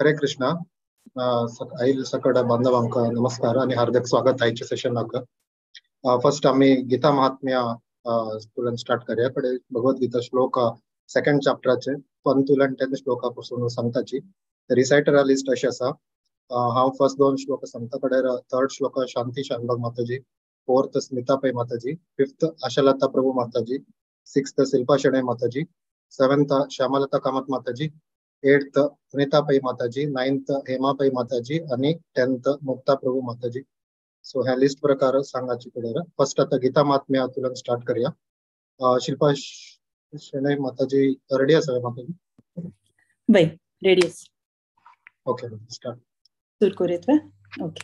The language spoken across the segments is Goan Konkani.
हरे कृष्णा. आईल सकड बांधवांक नमस्कार आणि हार्दिक स्वागत आयच्या सेशनाक. फर्स्ट आम्ही गीता महात्म्य तुलन स्टार्ट करूया. कडे भगवद्गीता श्लोक सेकंड चॅप्टराचे 1 to 10 श्लोकापासून सांगताची. रिसायटर लिस्ट अशी आसा. हांव फर्स्ट 2 श्लोक सांगता. कडे थर्ड श्लोक शांती शानभाग माताजी, फोर्थ स्मिता पै माताजी, फिफ्थ आशालता प्रभू माताजी, सिक्स्थ शिल्पा शेणै माताजी, सेवन्थ श्यामलता कामत माताजी, एट्थ सुनीता पै माताजी, नाइन्थ हेमा पै माताजी आणि 10th Mukta Prabhu Mataji. So ह्या लिस्ट प्रकार सांगाची कडे. फर्स्ट आता गीता महात्म्य तुलन स्टार्ट करूया. शिल्पा शेणै माताजी रेडी आसा माताजी? बाय रेडी आसा. ओके स्टार्ट सुरू करूयात. ओके.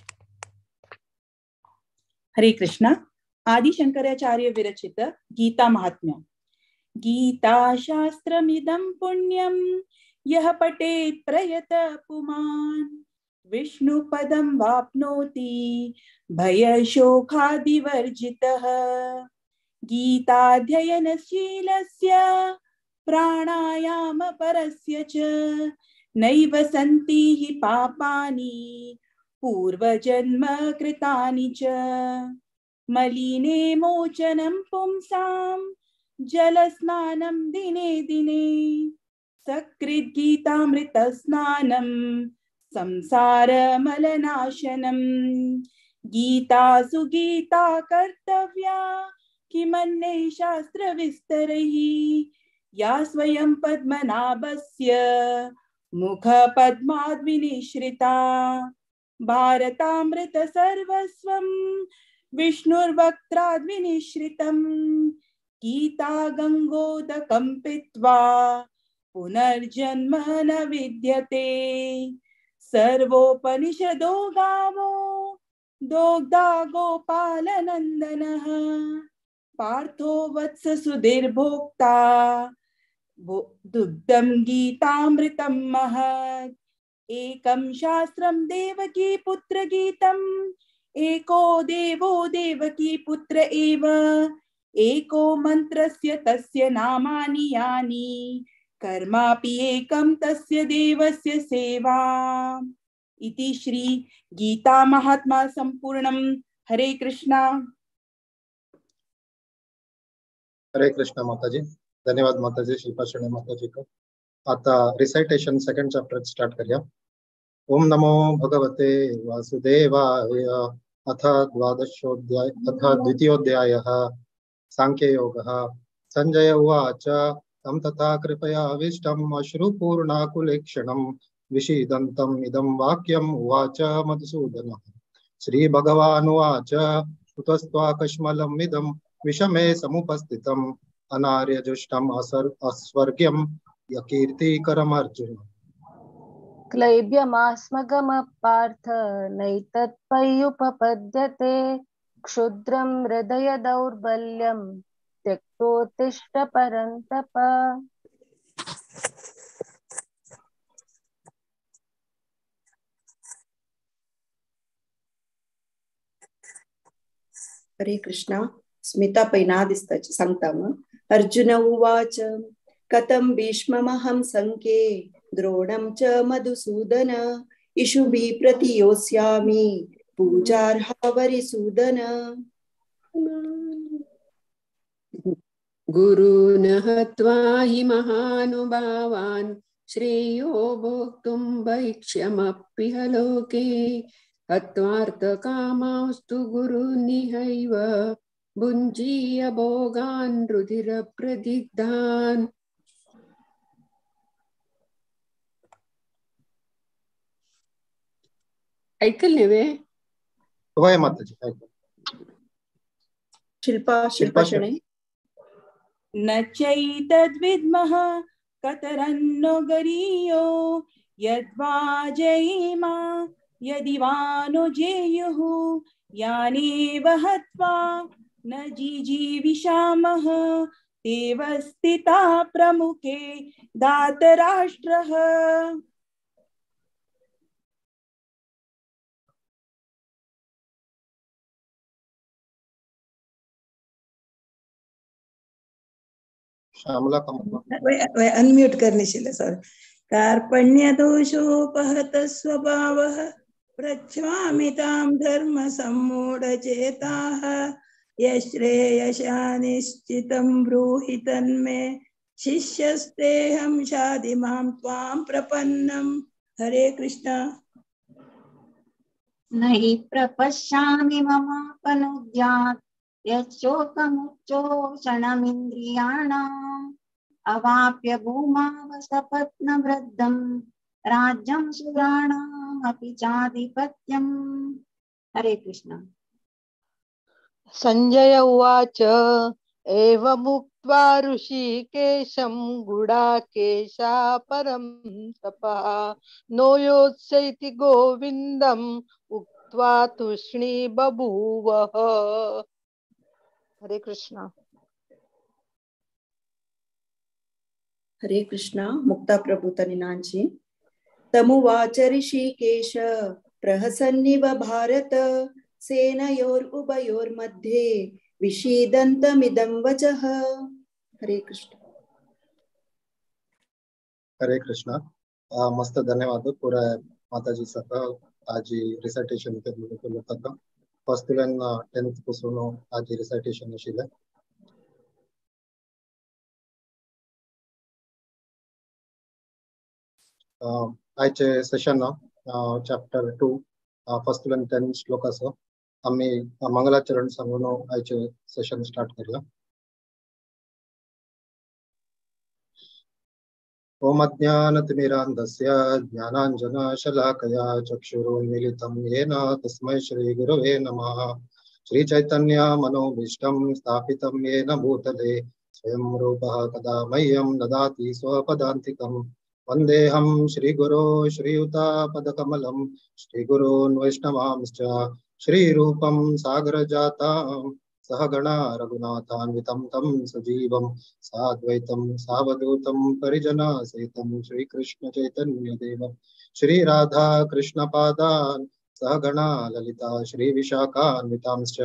हरे कृष्णा. आदि शंकराचार्य विरचित गीता महात्म्य. गीता शास्त्रमिदं पुण्यं यः पठेत् प्रयत पुमान् विष्णुपदं वाप्नोति भयशोकादिवर्जितः. गीताध्ययनशीलस्य प्राणायाम परस्य च नैव सन्ति हि पापानि पूर्वजन्म कृतानि च. मलिने मोचनं पुंसां जलस्नानं दिने दिने सकृद् गीतामृतस्नानं संसारमलनाशनं. गीता सुगीता कर्तव्या किमन्ये शास्त्रविस्तरैः या स्वयं पद्मनाभस्य मुखपद्माद् विनिश्रिता. भारतामृत सर्वस्वं विष्णुर्वक्त्राद् विनिश्रितं. गीता गंगोदकं पीत्वा पुनर्जन्म न विद्यते. सर्वोपनिषदो गावो दोग्धा गोपालनन्दनः. पार्थो वत्स सुधीर्भोक्ता दुग्धं गीतामृतं महत्. एकं शास्त्रं देवकी पुत्र गीतम् एको देवो देवकी पुत्र एव. एको मंत्रस्य तस्य नामानि यानि कर्मापि एकं तस्य देवस्य सेवा. इति श्री गीता महात्मा संपूर्णं. हरे कृष्णा. हरे कृष्णा माताजी. धन्यवाद माताजी, शिल्पा शेणै माताजी का. आता रिसाइटेशन सेकंड चॅप्टर स्टार्ट करूया. ओम नमो भगवते वासुदेवाय. अथ द्वादशोऽध्याय अथ द्वितीयोऽध्यायः सांख्ययोगः. संजय उवाच तं तथा कृपयाविष्टम् अश्रुपूर्णाकुलेक्षणं विषीदन्तम् इदं वाक्यम् उवाच मधुसूदनः. श्रीभगवानुवाच कुतस्त्वाकश्मलम् इदं विषमे समुपस्थितम् अनार्यजुष्टम् अस्वर्ग्यं यकीर्तिकरमर्जुन. क्लैब्यमास्मगमः पार्थ नैतत्त्वय्युपपद्यते. क्षुद्रं हृदय दौर्बल्यं त्यक्तोत्तिष्ठ परन्तप. हरे कृष्णा. स्मिता पै ना दिसता सांगता मग. अर्जुन उवाच कथं भीष्ममहं संख्ये द्रोणं च मधुसूदन इषुभिः प्रतियोस्यामि पूजार्हावरिसूदन. गुरून् हत्वा हि महानुभावान् श्रेयो भोक्तुं भैक्ष्यमप्यिह लोके. हत्वार्थकामांस्तु गुरूनिहैव भुञ्जीय भोगान् रुधिरप्रदिग्धान्. ऐकल न्हय? वय माताजी. शिल्पा शिल्पा शेणै. न चैतद्विद्मः कतरन्नो गरीयो यद्वा जयेमा यदि वा नो जेयुः यानेव हत्वा न जिजीविषामः तेव स्थिता प्रमुखे धातराष्ट्रः. श्यामला कामत. अनम्यूट करणे, सॉरी. कार्पण्यदोषोपहतः स्वभावः प्रच्छामि तां धर्मसम्मूढचेताः यश्रेयशा निश्चितं ब्रूहि तन्मे शिष्यस्तेऽहं शाधि मां त्वां प्रपन्नम्। हरे कृष्ण। नहि प्रपश्यामि ममापनुद्यात् यच्छोकमुच्चोषणमिन्द्रियाणाम् अवाप्य भूमावसपत्नवृद्धं राज्यं सुराणामपि चाधिपत्यम्। हरे कृष्ण। संजय उवाच एवमुक्त्वा ऋषिकेशं गुडाकेशा परं तपः नो योत्स्यति गोविन्दम् उक्त्वा तूष्णी बभूवः। हरे कृष्ण। हरे कृष्ण। मुक्ता प्रभु तनिनांची तमुवाच ऋषिकेश प्रहसन्निव भारत सेनयोर्उभयोर्मध्ये विषीदन्तमिदं वचः। हरे कृष्ण। हरे कृष्ण। मस्त धन्यवाद पूरा माताजी सक आज रिसाइटेशन फर्स्ट टेंथ पासून आज रिसाइटेशन आशिल्लें। आयचे सेशन चॅप्टर 2 फर्स्ट 10 श्लोक आसा। आमी मंगलाचरण सांगून आयचे सेशन स्टार्ट करूया। ओम अज्ञानतिमिरान्धस्य ज्ञानाञ्जनशलाकया चक्षुरुन्मीलितं येन तस्मै श्रीगुरवे नमः। श्रीचैतन्यमनोभीष्टं स्थापितं येन भूतले स्वयं रूपः कदा मह्यं ददाति स्वपदान्तिकं। वन्देऽहं श्रीगुरो श्रीयुतापदकमलं श्रीगुरून् वैष्णवांश्च श्रीरूपं सागरजातां सहगणा रघुनाथान्वितं तं सजीवं साद्वैतं सावधूतं परिजनासहितं श्रीकृष्णचैतन्यदेवं श्रीराधा कृष्णपादान् सहगणा ललिता श्रीविशाखान्वितांश्च।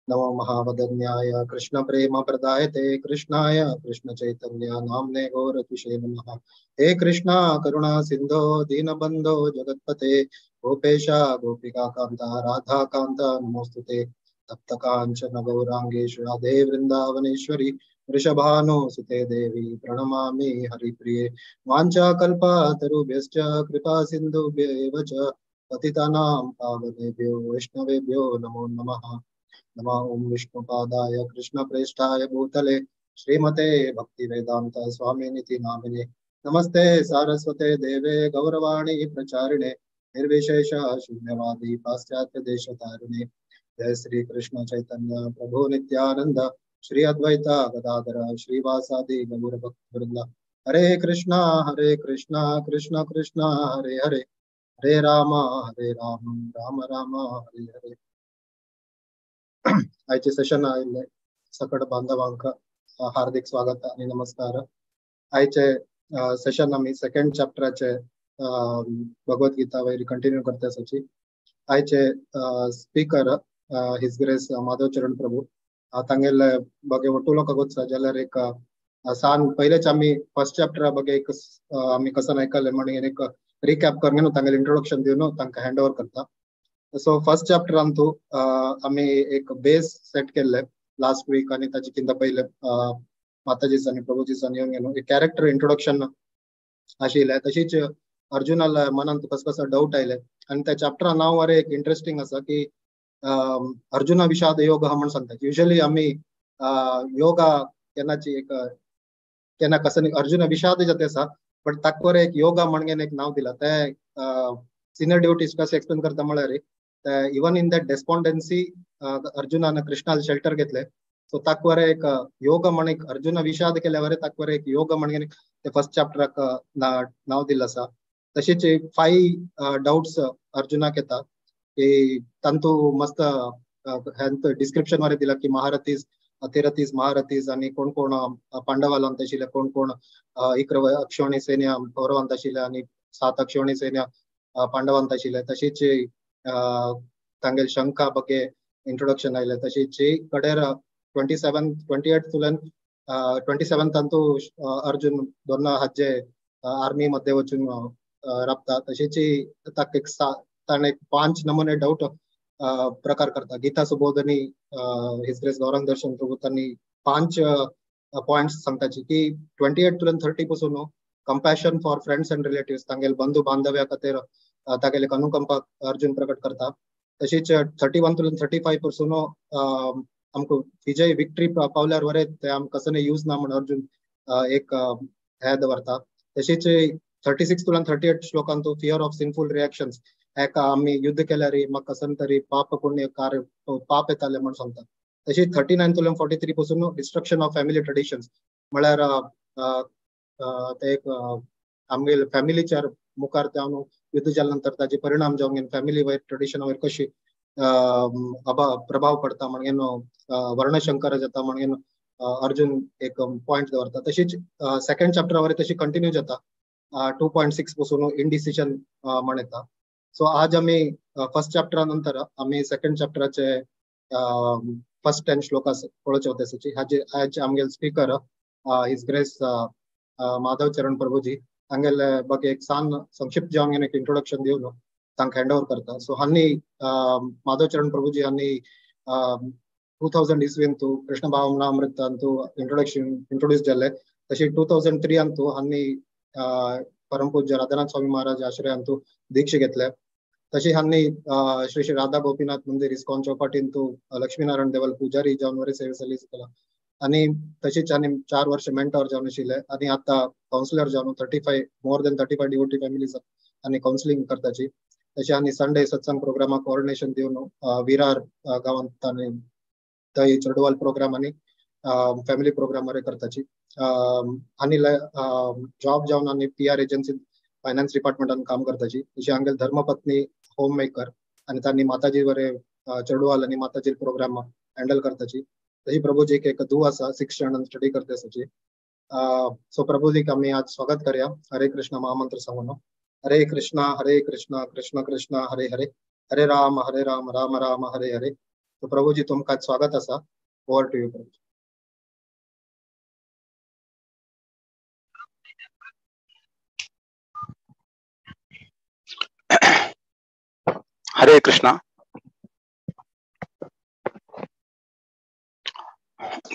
नमो महावदन्याय कृष्णप्रेमप्रदायते कृष्णाय कृष्णचैतन्य नाम्ने गौरतिशे नमः। हे कृष्णा करुणा सिन्धो दीनबन्धो जगत्पते गोपेशा गोपिकाकान्ता राधाकान्ता नमोस्तुते। तप्त कांचन गौरांगेश राधे वृंदावनेश्वरी वृषभानुसुते देवी प्रणमामि हरिप्रिये। वाञ्छाकल्पतरुभ्यश्च कृपा सिन्धुभ्य एव च पतितानां पावनेभ्यो वैष्णवेभ्यो नमो नमः। नमः ओं विष्णुपादाय कृष्णप्रेष्ठाय भूतले श्रीमते भक्तिवेदांत स्वामिनिति नामिने। नमस्ते सारस्वते देवे गौरवाणी प्रचारिणे निर्विशेष शून्यवादी पाश्चात्य देशतारिणे। जय श्री कृष्ण चैतन्य प्रभु नित्यानंद श्री अद्वैत गदाधर श्रीवासादि गौर भक्त वृंद। हरे कृष्णा कृष्ण कृष्ण हरे हरे, हरे राम राम राम हरे हरे। आयचे सेशन आयिल्ले सकट बांधवांक हार्दिक स्वागत आणि नमस्कार। आयचे सेशन आमी सेकंड चॅप्टराचे भगवद्गीता वयर कंटिन्यू करता आसाची। आयचे speaker his grace Madhav Charan Prabhu तांगेले बगे वटू लोकांक वचता जाल्यार एक सान पयलेच आमी फर्स्ट चॅप्टरा बगे एक आमी कसन आयकले म्हणून एक रिकॅप करून तांगेले इंट्रोडक्शन दिवन तांकां हँड ओवर करता। सो फर्स्ट चॅप्टरान तूं आमी एक बेस सेट केल्ले लास्ट वीक आनी ताचे किंदा पयले माताजीस आनी प्रभुजीसान येवन एक कॅरेक्टर इंट्रोडक्शन आशिल्लें। तशीच अर्जुनाला मनांत कसो कसो डाउट आयले आनी त्या चॅप्टरा नांव वरे एक इंट्रस्टिंग आसा की अर्जुना विषाद योग म्हण सांगता। युजली आमी योगा केन्नाची एक केन्ना कसं अर्जुना विषाद जाता आसा बट ताका वरे एक योगा म्हणून एक नांव दिला। ते सिनियर ड्युटीज कशें एक्सप्लेन करता म्हळ्यार इवन इन that डेस्पॉन्डन्सी अर्जुनान कृष्णाल शेल्टर घेतले। सो ताका एक योग म्हण एक अर्जुना विषाद केल्यावर ताका एक योग म्हणून ते फर्स्ट चॅप्टराक नांव दिल्लें आसा। तशीच 5 डाउट्स अर्जुनाक येता की तांतू मस्त डिस्क्रिप्शन वरे दिला की महारथीज अतिरथीज महारथीज आनी कोण कोण पांडवालांत आशिल्ले, कोण कोण 11 अक्षोणी सैन्य कौरवांत आशिल्ले आनी 7 अक्षोणी सैन्य पांडवांत आशिल्ले। तशीच तांगेले शंखा बगे इंट्रोडक्शन आयलें। तशीच कडेर 27 28 तुल्यान 27 तांतू अर्जुन दोन हाजे आर्मी मध्ये वचून राबता. तशेंच ताका एक ताणें 5 नमुने डाउट प्रकार करता. Gita Subodhini his grace Gaurang दर्शन प्रभु तांणी 5 पॉयंट्स सांगताची की 28 तुलन 30 पासून compassion for friends and relatives, तांगेले बंधू बांधव्या खातीर तागेले अनुकंपा अर्जुन प्रकट करता. तशीच 31 तुलन 35 पासून आमकां विजय विक्ट्री पावल्यार वरे ते आमकां कसने यूज ना म्हण अर्जुन एक हे दवरता. तशीच 36 तुलन 38 श्लोकांतु फियर ऑफ सिनफुल रिएक्शन्स, एका आमी युद्ध केल्यार म्हाका कसन तरी पाप पुण्य कार्य पाप येताले म्हण सांगता. तशीच 39 तुलन 43 पासून डिस्ट्रक्शन ऑफ फॅमिली ट्रेडिशन्स, म्हळ्यार ते एक आमगेले फॅमिलीच्या मुखार ते युद्ध जाल्या नंतर ताजे परिणाम जावन फॅमिली वयर ट्रेडिशन वयर कशी प्रभाव पडता म्हणून वर्णशंकर जाता म्हणून अर्जुन एक पॉयंट दवरता. तशीच सेकंड चॅप्टरा वयर तशी कंटिन्यू जाता 2.6 पासून इनडिसिजन म्हण येता. सो आज आमी फर्स्ट चॅप्टरा नंतर आमी सेकंड चॅप्टराचे फर्स्ट 10 श्लोका पळोवचे वता. हाजे आज आमगेले speaker his grace Madhav Charan Prabhuji तांगेले बाकी एक सान संक्षिप्त जावन एक इंट्रोडक्शन दिवन तांकां हँड ओवर करता. सो हांणी माधव चरण प्रभुजी हांणी 2000 इस्वींतु कृष्ण भावनामृत अंतु इंट्रोडक्शन इंट्रोड्यूस जाले. तशी 2003 अंतु हांणी परमपूज्य राधानाथ स्वामी महाराज आश्रय अंतु दीक्षा घेतले. तशी हांणी श्री श्री राधा गोपीनाथ मंदिर इस्कॉन चौपाटींतु लक्ष्मीनारायण देवल पुजारी जावन वरे सेवे सलीस केला. आनी तशीच आनी 4 वर्ष मेंटॉर जावन आशिल्ले आनी आतां कावन्सिलर जावन 35 मोर देन 35 डिवोटी फॅमिलीज आनी कावन्सिलींग करताची. तशें आनी संडे सत्संग प्रोग्रामाक कोऑर्डिनेशन दिवन विरार गांवांत आनी थंय चेडवाल प्रोग्राम आनी फॅमिली प्रोग्राम वरे करताची. आनी जॉब जावन आनी PR agency finance डिपार्टमेंटान काम करताची. तशें हांगेले धर्मपत्नी होम मेकर आनी तांणी माताजी वरे चेडवाल आनी माताजी प्रोग्राम हँडल करताची. तशी प्रभुजीक एक धूव आसा 6 स्टँडर्ड स्टडी करता आसाची. सो प्रभुजीक आमी आज स्वागत करया हरे कृष्ण महामंत्र सांगून. हरे कृष्णा कृष्ण कृष्ण हरे हरे, हरे राम राम राम हरे हरे. तो प्रभुजी तुमकां स्वागत आसा. Over to you Prabhuji. Hare Krishna.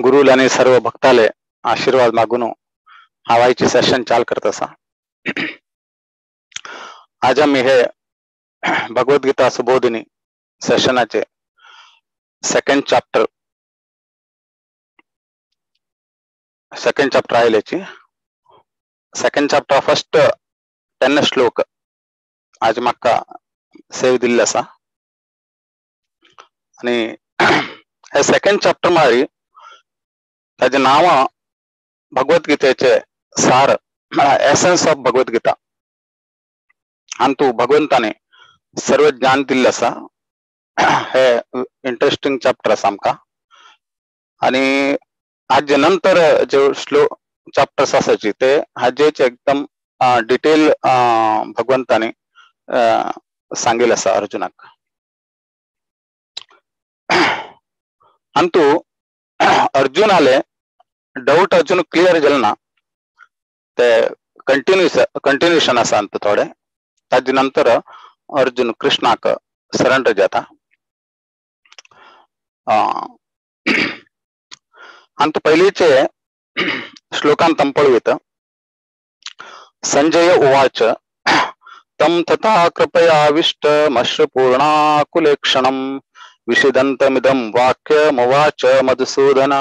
Gurul आणि सर्व भक्ताले आशीर्वाद मागून हवाईची सेशन चाल करत असा. आज आम्ही हे भगवद्गीता सुबोधिनी सेशनाचे सेकंड चॅप्टर आयल्याची सेकंड चॅप्टर फर्स्ट 10 श्लोक आज म्हाका सेव दिल्ले आसा. आणि हे सेकंड चॅप्टर मारी ताजे नाव भगवद्गीतेचे सार म्हळ्यार एसन्स ऑफ भगवद्गीता. अंतु भगवंताने सर्व ज्ञान दिल्लें आसा. हे इंटरेस्टिंग चॅप्टर आसा आमकां. आनी हाजे नंतर जे श्लो चॅप्टर्स आसाची ते हाजेच एकदम डिटेल भगवंताने सांगिल्लें आसा अर्जुनाक. अंतु अर्जुनाले डाउट अजून क्लियर जालें ना, ते कंटिन्युएशन आसा अंत थोडे. ताजे नंतर अर्जुन कृष्णाक सरेंडर जाता. अंत पयलीचे श्लोकांत आमी पळोवया. संजय उवाच तम तथा कृपयाविष्टमश्रुपूर्णाकुलेक्षणं विषिदन्तमिदं वाक्यमुवाच मधुसूदन.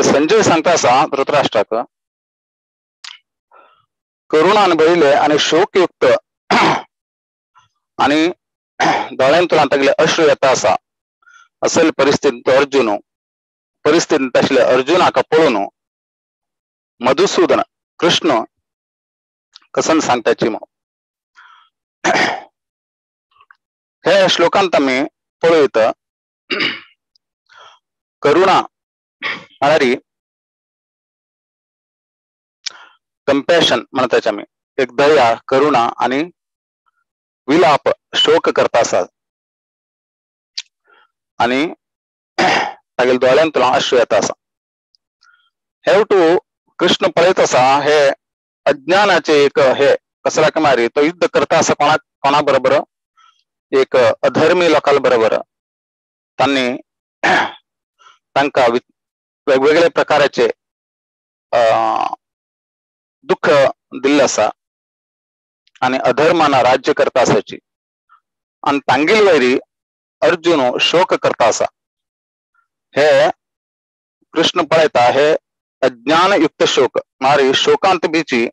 संजय सांगता आसा धृतराष्ट्राक करुणान भरिल्ले आनी शोकयुक्त आनी दोळ्यांतल्यान तागेले अश्रू येता आसा असले परिस्थितींत अर्जुन परिस्थितींत आशिल्ले अर्जुनाक पळोवन मधुसूदन कृष्ण कसन सांगताची मग. हे श्लोकांत आमी पळयत करुणा म्हळ्यार कंपॅशन म्हणताचे आमी, एक दया करुणा आनी विलाप शोक करता आसा आनी तागेल्या दोळ्यांतलो आश्रू येता आसा. हेवटू कृष्ण पळयत आसा हे अज्ञानाचे एक हे कसला मारी तो युद्ध करता आसा कोणा कोणा बरोबर, एक अधर्मी लोकां बरोबर. तांणी तांकां वेगवेगळे प्रकाराचे दुःख दिल्लें आसा आनी अधर्मान राज्य करता आसाची आनी तांगेले वयरी अर्जुन शोक करता आसा. हे कृष्ण पळयता हे अज्ञानयुक्त शोक मारी शोकांत बीची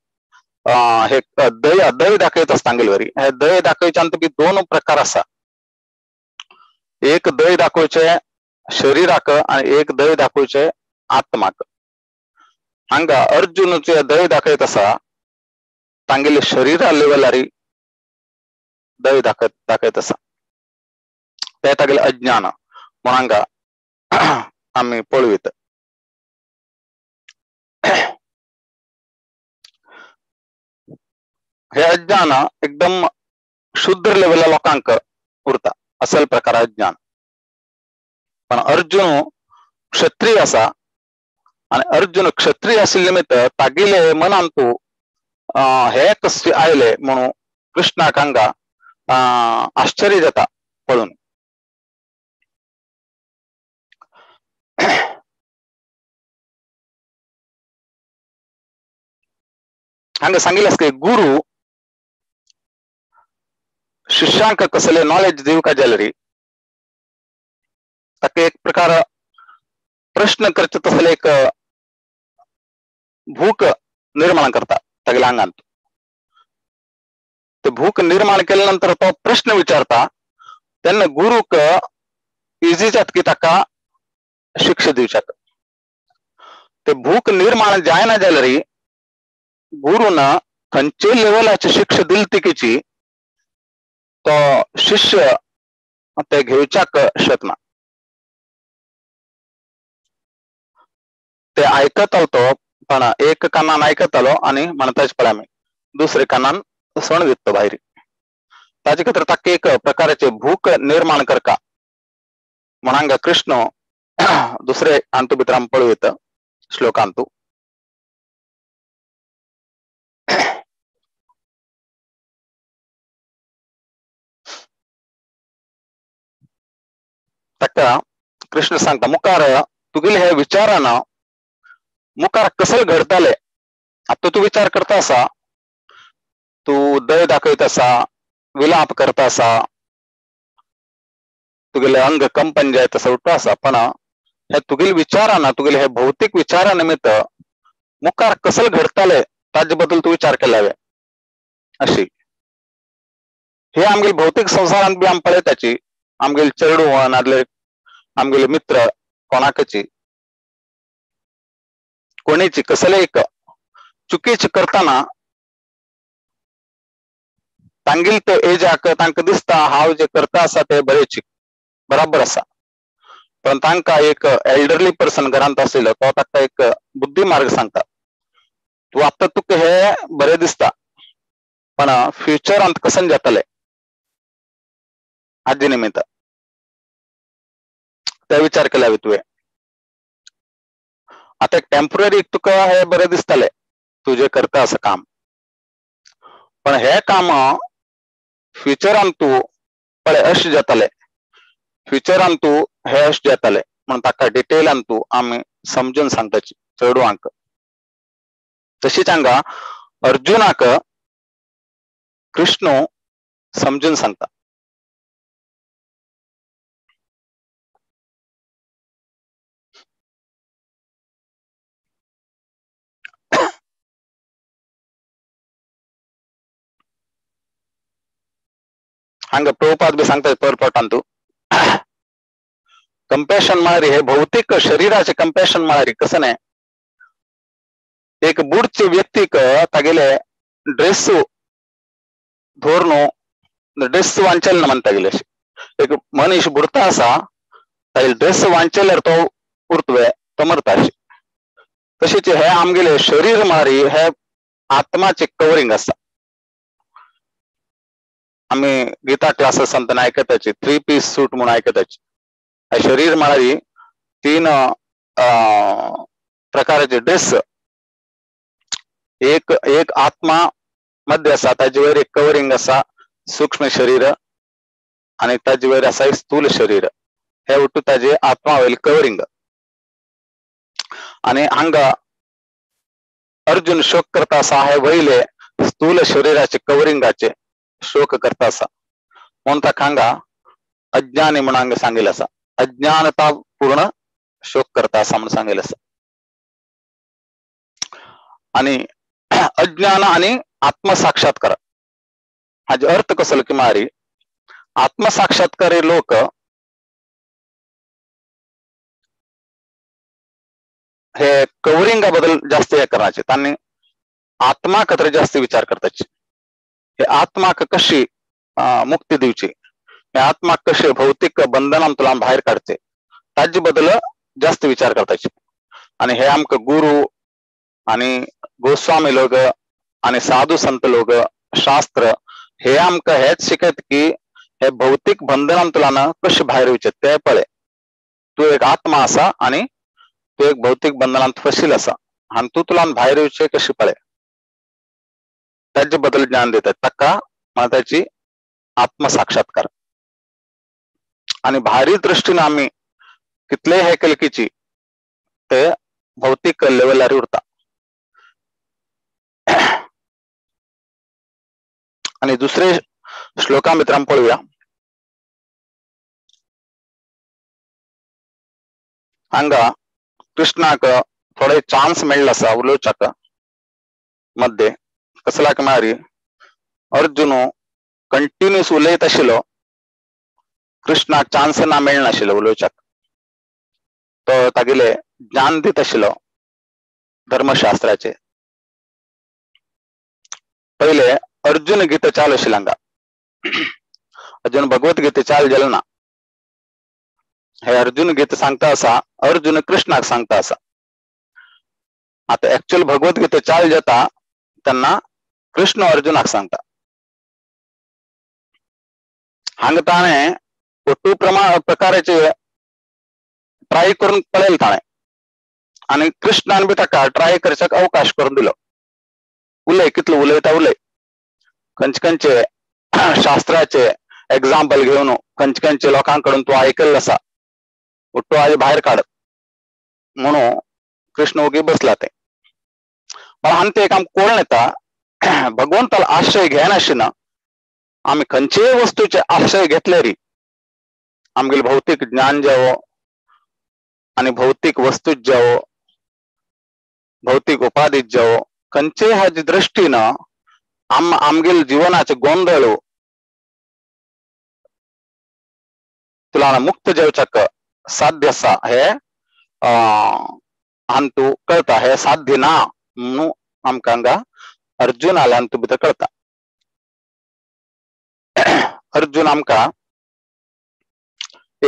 हे दया दय दाखयत आसा तांगेले वरी. हे दय दाखयच्यांत बी दोन प्रकार आसा, एक दय दाखोवचे शरीराक आनी एक दय दाखोवचे आत्माक. हांगा अर्जुनचे दय दाखयत आसा तांगेले शरीरा लेवलारी दय दाखयत आसा, ते तागेले अज्ञान म्हूण हांगा आमी पळयत. हे अज्ञान एकदम शुद्र लेवला लोकांक उरता असल प्रकार अज्ञान. पण अर्जुन क्षत्रिय आसा आनी अर्जुन क्षत्रिय आशिल्ले निमित्त तागेले मनांत तूं हे कशें आयले म्हणून कृष्णाक हांगा आश्चर्य जाता पळोवन. हांगा सांगिल्लें आसा की गुरु शिष्यांक कसले नॉलेज दिवका जाल्यार ताका एक प्रकार प्रश्न करचे तसले एक भूक निर्माण करता तागेल्या आंगांत. ते भूक निर्माण केल्या नंतर तो प्रश्न विचारता तेन्ना गुरूक इजी जाता की ताका शिक्षा दिवच्याक. ते भूक निर्माण जायना जाल्यार गुरून खंयचे लेवलाची शिक्षा दिली तिकीची तो शिष्य ते घेवच्याक शकना. ते आयकतालो तो पण एक कानान आयकतालो आनी म्हणताच पळय आमी दुसरे कानान सण दित तो भायर. ताजे खातीर ताका एक प्रकाराचे भूक निर्माण करका म्हण हांगा कृष्ण दुसरे हातूंत भितर आमी पळयत श्लोकांतू. ताका कृष्ण सांगता मुखार तुगेले हे विचारान मुखार कसले घडताले. आतां तूं विचार करता आसा, तूं दय दाखयत आसा, विलाप करता आसा, तुगेले अंग कंपन जायत आसा, उठ्ठो आसा, पण हे तुगेले विचारान तुगेले हे भौतीक विचारा निमित्त मुखार कसले घडताले ताजे बद्दल तूं विचार केला हांवें. अशी हे आमगेले भौतीक संवसारांत बी आमी पळयताची आमगेले चेडूं नाजाल्यार आमगेले मित्र कोणाकची कोणीची कसले एक चुकीची करताना तांगेले ते एजाक तांकां दिसता हांव जे करता आसा ते बरेची बराबर आसा, पण तांकां एक एल्डरली पर्सन घरांत आशिल्लो तो ताका एक बुद्धी मार्ग सांगता, तूं आतां तुका हे बरें दिसता पण फ्युचरांत कशें जातलें हाजे निमित्त ते विचार केला हांवें तुवें. आतां एक टेम्पररी तुका हे बरें दिसतलें तुजें करता आसा काम, पण हे काम फ्युचरान तूं पळय अशें जातलें, फ्युचरान तूं हे अशें जातलें म्हण ताका डिटेलान तूं आमी समजून सांगताची चेडवांक. तशीच हांगा अर्जुनाक कृष्ण समजून सांगता. हांगा प्रभुपाद बी सांगता परपटान तूं कंपॅशन म्हळ्यार हे भौतीक शरीराचे कंपॅशन म्हळ्यार कसं न्हय, एक बुडचे व्यक्तीक तागेले ड्रेस धोरण ड्रेस वांचेल ना म्हणटा गेले, एक मनीस बुडता आसा तागेले ड्रेस वांचेल्यार तो उरतवे तो मरता अशें. तशेंच हे आमगेले शरीर म्हळ्यार हे आत्माचे कवरिंग आसा. आमी गीता क्लासीस आयकताची 3 पीस सूट म्हणून आयकताची, शरीर म्हळ्यार तीन प्रकाराचे ड्रेस. एक एक आत्मा मध्य आसा, ताजे वयर एक कवरिंग आसा सूक्ष्म शरीर, आनी ताजे वयर आसा एक स्थूल शरीर. हे ಒಟ್ಟು ताजे आत्मा वयल कवरिंग. आनी हांगा अर्जुन शोक करता आसा हे वयले स्थूल शरीराचे कवरिंगाचे शोक करता आसा. म्हणून ताका हांगा अज्ञानी म्हणून हांगा सांगिल्लें आसा. अज्ञानता पूर्ण शोक करता आसा म्हणून सांगिल्लें आसा. आनी अज्ञान आनी आत्मसाक्षात्कार हाजो अर्थ कसलो की मारी आत्मसाक्षात्कार लोक हे कवरिंगा बद्दल जास्त हे करण्याचे, त्यांनी आत्मा खातीर जास्त विचार करताचे. हे आत्माक कशी मुक्ती दिवची, हे आत्माक कशे भौतिक बंधनांतल्यान भायर काडचे ताजे बद्दल जास्त विचार करताचे. आनी हे आमकां गुरु आनी गोस्वामी लोक आनी साधू संत लोक शास्त्र हे आमकां हेच शिकयत की हे भौतिक बंधनांतल्यान कशे भायर वयचे ते पळय. तूं एक आत्मा आसा आनी तूं एक भौतिक बंधनांत फसील आसा आनी तूं तुलान भायर येवचे कशें पळय ताजे बद्दल ज्ञान दितात. ताका म्हणटाची आत्मसाक्षात्कार. आनी भायरी दृश्टीन आमी कितलेय हे केले ते भौतिक लेवलार उरता. आनी दुसरे श्लोका भितर आमी पळोवया. हांगा कृष्णाक थोडे चान्स मेळ्ळो आसा उलोवच्याक मध्ये. कसल्याक म्हळ्यार अर्जुन कंटिन्युअस उलयत आशिल्लो, कृष्णाक चान्स ना मेळनाशिल्लो उलोवच्याक. तो तागेले ज्ञान दित आशिल्लो धर्मशास्त्राचे. पयले अर्जुन गीता चालू आशिल्लें हांगा, अर्जुन भगवत गीता चालू जालें ना. हे अर्जुन गीता सांगता आसा, अर्जुन कृष्णाक सांगता आसा. आतां एक्चुअल भगवत गीता चालू जाता तेन्ना कृष्ण अर्जुनाक सांगता. हांगा ताणें ಒಟ್ಟು प्रकाराचे ट्राय करून पळयलें ताणें आनी कृष्णान बी ताका ट्राय करच्याक अवकाश करून दिलो. उलय कितलो उलयता उलय, खंयचे खंयचे शास्त्राचे एग्जाम्पल घेवन खंयचे खंयचे लोकां कडून तूं आयकल्लें आसा ഒट्टू आज भायर काड म्हणून कृष्ण ओगी बसला ते. पण हांगा एक आमकां कळून येता भगवंतालो आश्रय घेनाशिना आमी खंयचेय वस्तूचे आश्रय घेतले री आमगेले भौतिक ज्ञान जावो आनी भौतिक वस्तू जावो भौतिक उपाधी जावो खंयचेय हाजे दृश्टीन आमगेले जिवनाचे गोंदळ तुला मुक्त जावच्याक साध्य आसा हे हांतू कळता. हे साध्य ना म्हणून आमकां हांगा अर्जुनाल्या हातूंत भितर कळता. अर्जुन आमकां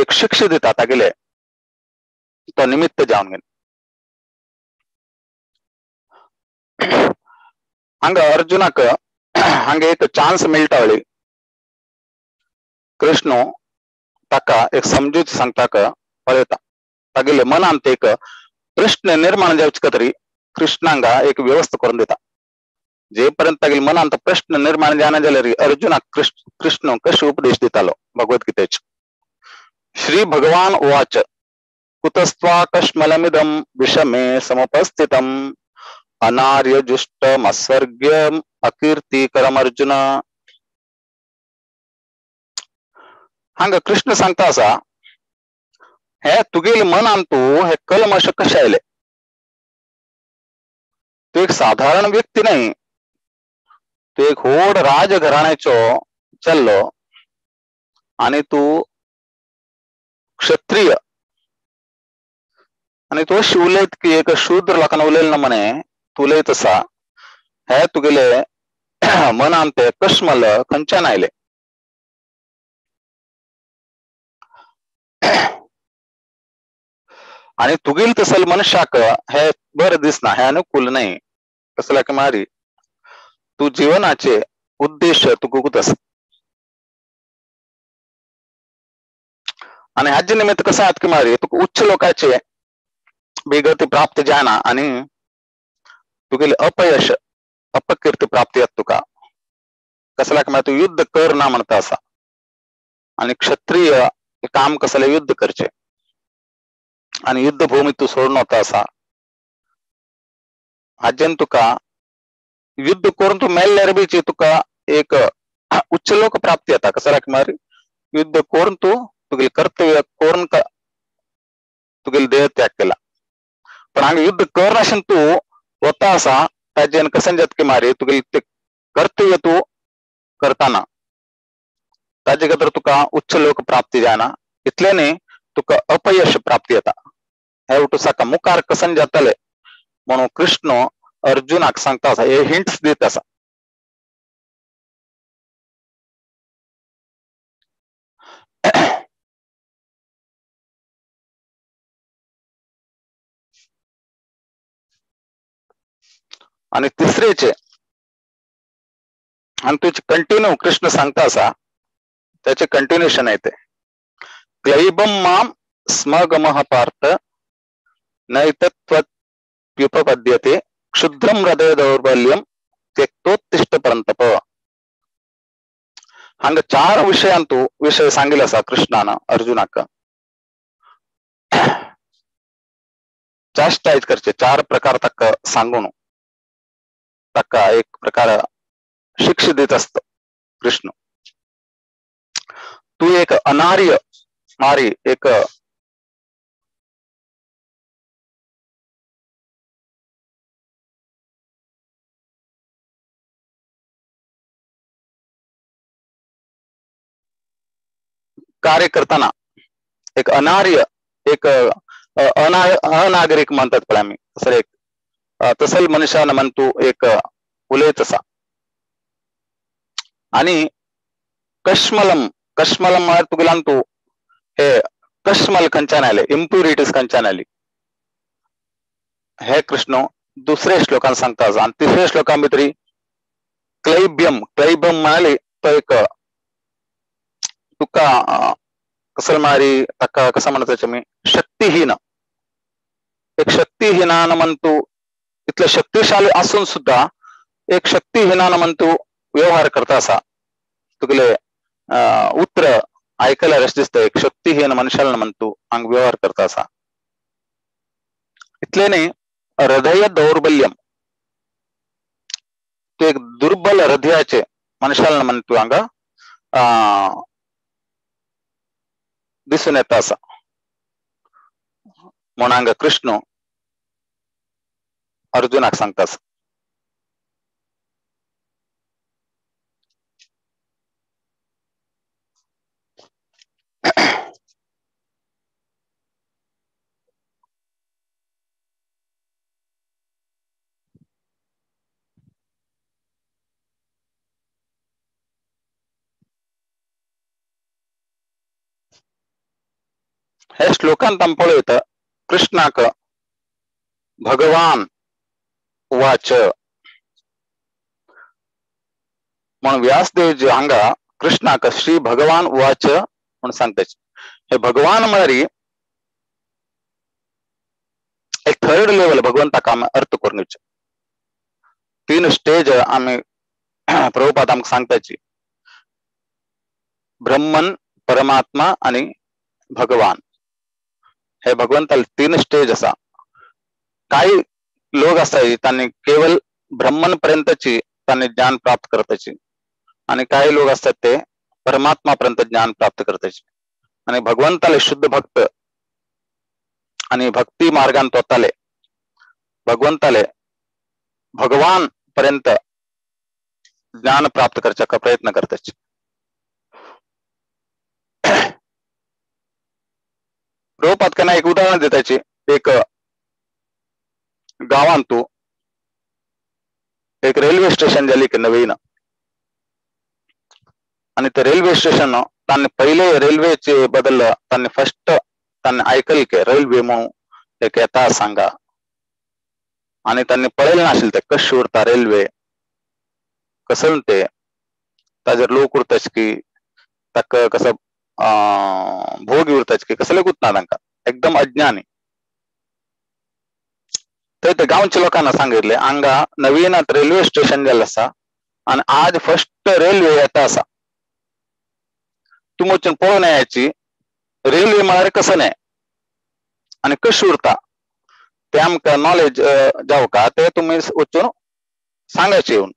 एक शिक्षा दिता तागेले तो निमित्त जावन घेवन. हांगा अर्जुनाक हांगा एक चान्स मेळटा वळी कृष्ण ताका एक समजूत सांगता पळयता. तागेले मनांत एक प्रश्न निर्माण जावचे खातीर कृष्णांगा एक व्यवस्था करून दिता. जे पर्यंत तागेले मनांत प्रश्न निर्माण जायना जाल्यार अर्जुनाक कृष्ण कशे उपदेश दितालो भगवद्गीतेचे. श्री भगवान उवाच कुतस्त्वा कश्मलमिदं विषमे समुपस्थितम् अनार्यजुष्टमस्वर्ग्यम् अकीर्तिकरम अर्जुन. हांगा कृष्ण सांगता आसा हे तुगेले मनांत तूं हे कल्मश कशें आयले. तूं एक साधारण व्यक्ती न्हय, तूं एक व्हड राजघराण्याचो चल्लो आनी तूं क्षत्रिय आनी तूं अशें उलयत की एक शूद्र लोकांक उलयलें ना म्हणे तूं उलयत आसा. हे तुगेले मनांत ते कश्मल खंयच्यान आयले. आनी तुगेल तसल मनशाक हे बरें दिसना, हे अनुकूल न्हय. कसल्याक मारी तूं जिवनाचे उद्देश तुका आसा. आणि हाजे निमित्त कसं आहात की मारी तुका उच्च लोकांचे बेगती प्राप्त जायना आणि तुगेले अपयश अपकीर्ती प्राप्ती येत तुका. कसला की तू युद्ध कर ना म्हणता असा. आणि क्षत्रिय काम कसले युद्ध करचे आणि युद्धभूमी तू सोडून होता असा. हाजेन तुका युद्ध करून तू मेल्ल्यार बीची तुका एक उच्च लोक प्राप्ती येता. कसला की मारी युद्ध करून तू तुगेले कर्तव्य करून तुगेले देह त्याग केला. पण हांगा युद्ध करनाशेन तू वता आसा ताजेन कशें जाता की मारी तुगेले ते कर्तव्य तू करताना ताजे खातीर तुका उच्च लोक प्राप्ती जायना. इतलें न्ही तुका अपयश प्राप्ती येता. हे वटू मुखार कशें जातले म्हणून कृष्ण अर्जुनाक सांगता आसा, हे हिंट्स दित आसा. आणि तिसरेचे आणि तुझे कंटिन्यू कृष्ण सांगता आसा त्याचे कंटिन्युएशन आहे ते. क्लैबम माम स्मगमः पार्थ नैतत्वप्युपपद्यते क्षुद्रम हृदय दौर्बल्यम त्यक्तोत्तिष्ठ परंतप. हांगा चार विषयांतू विषय सांगितले आसा कृष्णान अर्जुनाक. चास्टाईज करचे चार प्रकार ताका सांगून ताका एक प्रकार शिक्षा दित असतो कृष्ण. तू एक अनार्य मारी एक कार्य करताना एक अनार्य एक अनागरिक म्हणतात पळय आमी तसं एक तसल मनशान म्हण तू एक उलयत आसा. आणि कश्मलम कश्मलम म्हळ्यार तुगेल्यान तू हे कश्मल खंयच्यान आयले इम्प्युरिटीज खंयच्यान आयली हे कृष्ण दुसऱ्या श्लोकान सांगता आसा. आणि तिसऱ्या श्लोकान भितरी क्लैब्यम क्लैब्यम म्हळ्यार तो एक तुका कसल मारी ताका कसं म्हणतात मी शक्तिहीन एक शक्तिहीनान म्हण तू इतलं शक्तिशाली असून सुद्धा एक शक्तिहीनान म्हण तू व्यवहार करता आसा. तुगेले उतर आयकल्यार अशें दिसता एक शक्तिहीन मनशान म्हण तू हांगा व्यवहार करता आसा. इतलें न्ही हृदय दौर्बल्यम तू एक दुर्बल हृदयाचे मनशान म्हण तू हांगा दिसून येता आसा. म्हण हांगा कृष्ण अर्जुनाक सांगता आसा. हे श्लोकांत आमी पळयता कृष्णाक भगवान उवाच म्हण व्यासदेव जी हांगा कृष्णाक श्री भगवान उवाच म्हण सांगता. हे भगवान म्हळ्यार एक थर्ड लेवल भगवंताक आमी अर्थ करून घेवचे. तीन स्टेज आमी प्रभुपाद आमकां सांगताची ब्रह्मन परमात्मा आणि भगवान. हे भगवंताले तीन स्टेज आसा. काही लोक आसता तांणी केवळ ब्रह्मन पर्यंतची तांणी ज्ञान प्राप्त करताची आणि काही लोक असतात ते परमात्मा पर्यंत ज्ञान प्राप्त करताची. आणि भगवंताले शुद्ध भक्त आणि भक्ती मार्गान तोताले भगवंताले भगवान पर्यंत ज्ञान प्राप्त करच्या प्रयत्न करताची. प्रभुपाद एक उदाहरण दिताची. एक गावान तू एक रेल्वे स्टेशन जाली की नवीन आणि ते रेल्वे स्टेशन तांणी पहिले रेल्वेचे बदल तांणी फर्स्ट तांणी ऐकल की रेल्वे म्हणून एक येता सांगा आणि त्यांनी पळयलें नाशिल्लें ते कशें उरता रेल्वे कसं ते ताजेर लोक उरता की ताका कसं भोगी उरताची कसलेकूच ना तांकां, एकदम अज्ञानी. थंय ते गांवच्या लोकांना सांगितले हांगा नवीन रेल्वे स्टेशन जाल्लें आसा आनी आज फर्स्ट रेल्वे येता आसा, तुमी वचून पळोवन याची रेल्वे म्हळ्यार कसं न्हय आनी कशी उरता ते आमकां नॉलेज जावका, ते तुमी वचून सांगायचे येवन.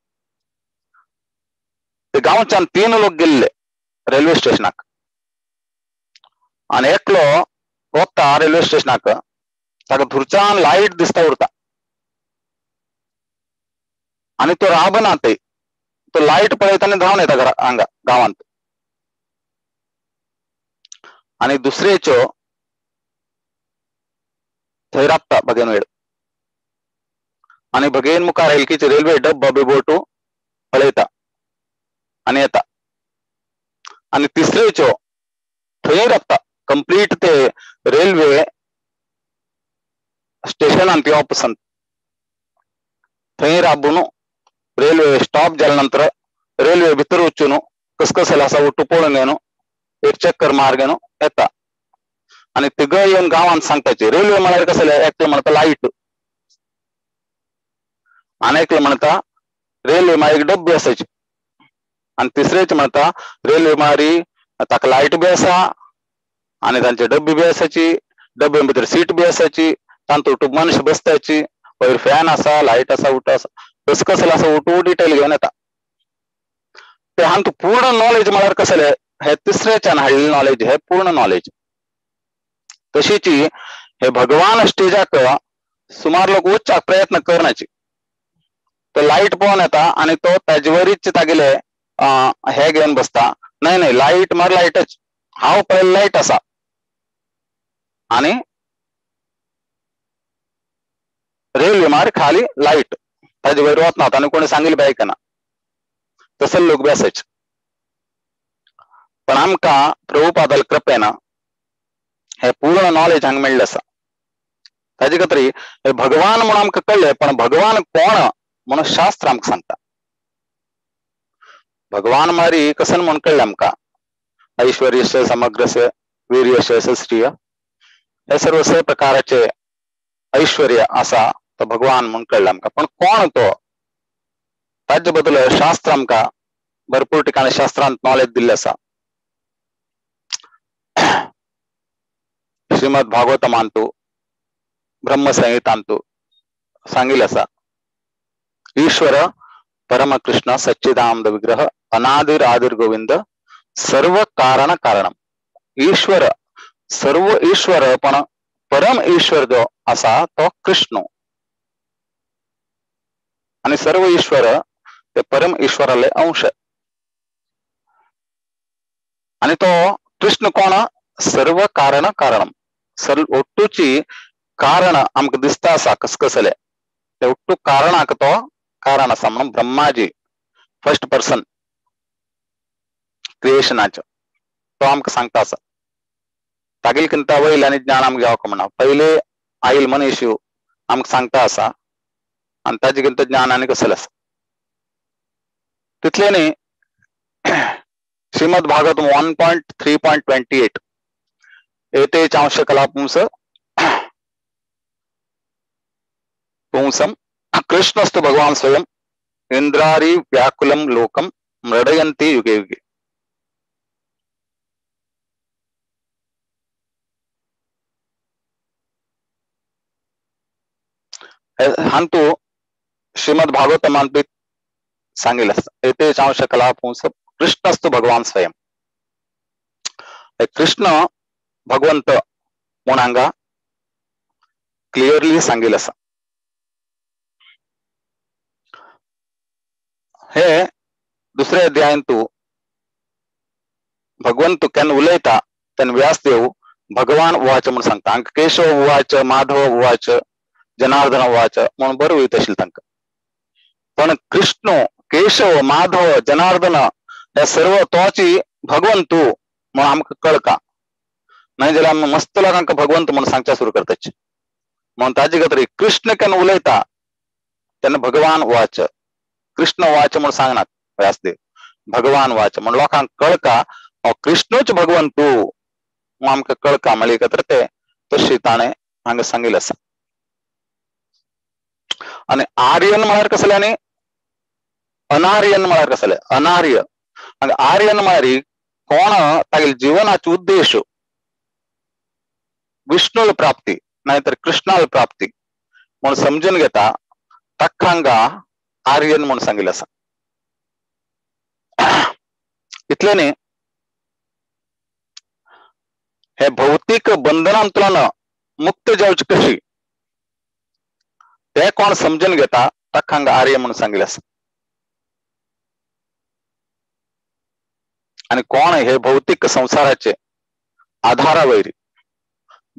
ते गांवच्यान 3 लोक गेल्ले रेल्वे स्टेशनाक आनी एकलो वता रेल्वे स्टेशनाक, ताका धुरच्यान लायट दिसता उरता आनी तो राबना, ते तो लायट पळयता आनी धांवन येता घरा हांगा गांवांत. आनी दुसरेच्यो थंय राबता बगेन वेळ आनी बगेन मुखार एलकीची रेल्वे डब्बा बिबोटू पळयता आनी येता. आनी तिसरेच्यो थंय राबता कंप्लीट ते रेल्वे स्टेशनांत येवप पसंत, थंय राबून रेल्वे स्टॉप जाल्या नंतर रेल्वे भितर वचून कसकसल आसा उठू पळोवन येवन एक चक्कर मार घेवन येता. आनी तिगय येवन गांवांत सांगताची रेल्वे म्हळ्यार कसले, एकले म्हणटा लायट आनी एकले म्हणटा रेल्वे म्हळ्यार एक डब्बी आसाची, आनी तिसरेच म्हणटा रेल्वे म्हळ्यार ताका लायट बी आसा आनी तांचे डब्बी बी आसाची, डब्बे भितर सीट बी आसाची, तांतूत मनीस बसताची, वयर फॅन आसा, लायट आसा, उठो आसा, कसकसल आसा उठू डिटेल घेवन येता. ते हांतू पूर्ण नॉलेज म्हळ्यार कसले हे तिसऱ्याच्यान हाडलें नॉलेज, हे पूर्ण नॉलेज. तशीच हे भगवान स्टेजाक सुमार लोक वचपाक प्रयत्न करनाची, तो लायट पळोवन येता आनी तो ताजे वरीच तागेले हे घेवन बसता, न्हय न्हय लायट मार लायटच, हांव पळयल्ले लायट आसा आनी रेल्वे मार खाली लायट, ताजे वयर वतना आनी कोणी सांगिल्लें बी आयकना, तसले लोक बी आसाचे. पण आमकां प्रभुपादाल कृपेन हे पूर्ण नॉलेज हांगा मेळ्ळें आसा. ताजे खातीर हे भगवान म्हूण आमकां कळ्ळें, पण भगवान कोण म्हणून शास्त्र आमकां सांगता. भगवान म्हळ्यार कसन म्हूण कळ्ळें आमकां, ऐश्वर्यस्य समग्रस्य वीर्यस्य श्रिय, हे सर्व स प्रकाराचे ऐश्वर्य आसा तो भगवान म्हूण कळ्ळें आमकां. पण कोण तो ताजे बद्दल शास्त्र आमकां भरपूर ठिकाणी शास्त्रांत नॉलेज दिल्लें आसा. श्रीमद भागवतमांतू ब्रह्मसंहितांतू सांगिल्लें आसा, ईश्वर परमकृष्ण सच्चिदानंद विग्रह अनादिर आदिर गोविंद सर्व कारण कारणम. ईश्वर सर्व ईश्वर पण परम ईश्वर जो आसा तो कृष्ण, आनी सर्व ईश्वर ते परम ईश्वराले अंश. आनी तो कृष्ण कोण, सर्व कारण कारणम, सर्व ಒಟ್ಟುची कारण आमकां दिसता आसा कसकसले ते ಒಟ್ಟು कारणाक तो कारण आसा म्हणून ब्रह्माजी फर्स्ट पर्सन क्रिएशनाचो तो आमकां सांगता आसा. तागेले किंता वयल आनी ज्ञान आमकां घेवक म्हणा, पयले आयल मनीस आमकां सांगता आसा आनी ताजे किंता ज्ञान आनी कसलें आसा तितलें न्ही. श्रीमद भागवत 1.3.28 एते चांश कला पुंस पुंसम कृष्णस्तु भगवान स्वयं इंद्रारी व्याकुलम लोकम मृडयंती युगे युगे. हांतू श्रीमद भागवतमांत सांगितलं आसा एते चांश कला पुंस कृष्णस्तु भगवान स्वयं, कृष्ण भगवंत म्हूण हांगा क्लियरली सांगिल्लें आसा. हे दुसऱ्या अध्यायांतू भगवंत केन्ना उलयता तेन्ना व्यासदेव भगवान उवाच म्हूण सांगता. हांकां केशव उवाच, माधव उवाच, जनार्दन उवाच म्हूण बरें वयता आशिल्लें तांकां, पण कृष्ण केशव माधव जनार्दन हे सर्व तोची भगवंतू म्हूण आमकां कळका, न्हय जाल्यार आमी मस्त लोकांक भगवंत म्हूण सांगच्या सुरू करताची. म्हणून ताजे खातीर कृष्ण केन्ना उलयता तेन्ना भगवान वाच, कृष्ण वाच म्हूण सांगनात व्यासदेव, भगवान वाच म्हूण लोकांक कळका हो कृष्णूच भगवंतू आमकां कळका म्हळ्यार एकत्र ते तशी ताणें हांगा सांगिल्लें आसा. आनी आर्यन म्हळ्यार कसलें आनी अनार्यन म्हळ्यार कसलें? अनार्य हांगा आर्यन म्हळ्यार कोण तागेले जिवनाचो उद्देश विष्णुल प्राप्ती नाहीतर कृष्णाल प्राप्ती म्हूण समजून घेता ताका हांगा आर्यन म्हूण सांगिल्लें आसा. इतलें न्ही, हे भौतीक बंधनांतल्यान मुक्त जावची कशी ते कोण समजून घेता ताका हांगा आर्य म्हूण सांगिल्लें आसा. आनी कोण हे भौतीक संवसाराचे आधारावयर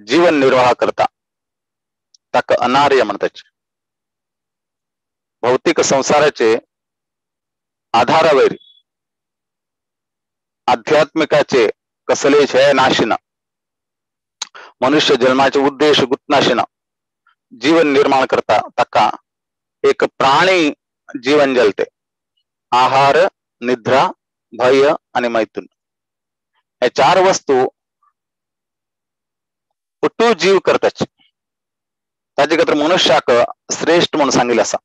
जीवन निर्वाह करता ताका अनार्य म्हणटात. भौतिक संवसाराचे आधारावयर आध्यात्मिकाचे कसलेच हे नाशिना, मनुष्य जन्माचे उद्देश गुतनाशिना जीवन निर्माण करता ताका एक प्राणी जीवन जलते. आहार, निद्रा, भय आणि मैथुन हे चार वस्तू उटू जीव करताच. ताजे खातीर मनुष्याक श्रेष्ठ म्हणून सांगिल्लें आसा.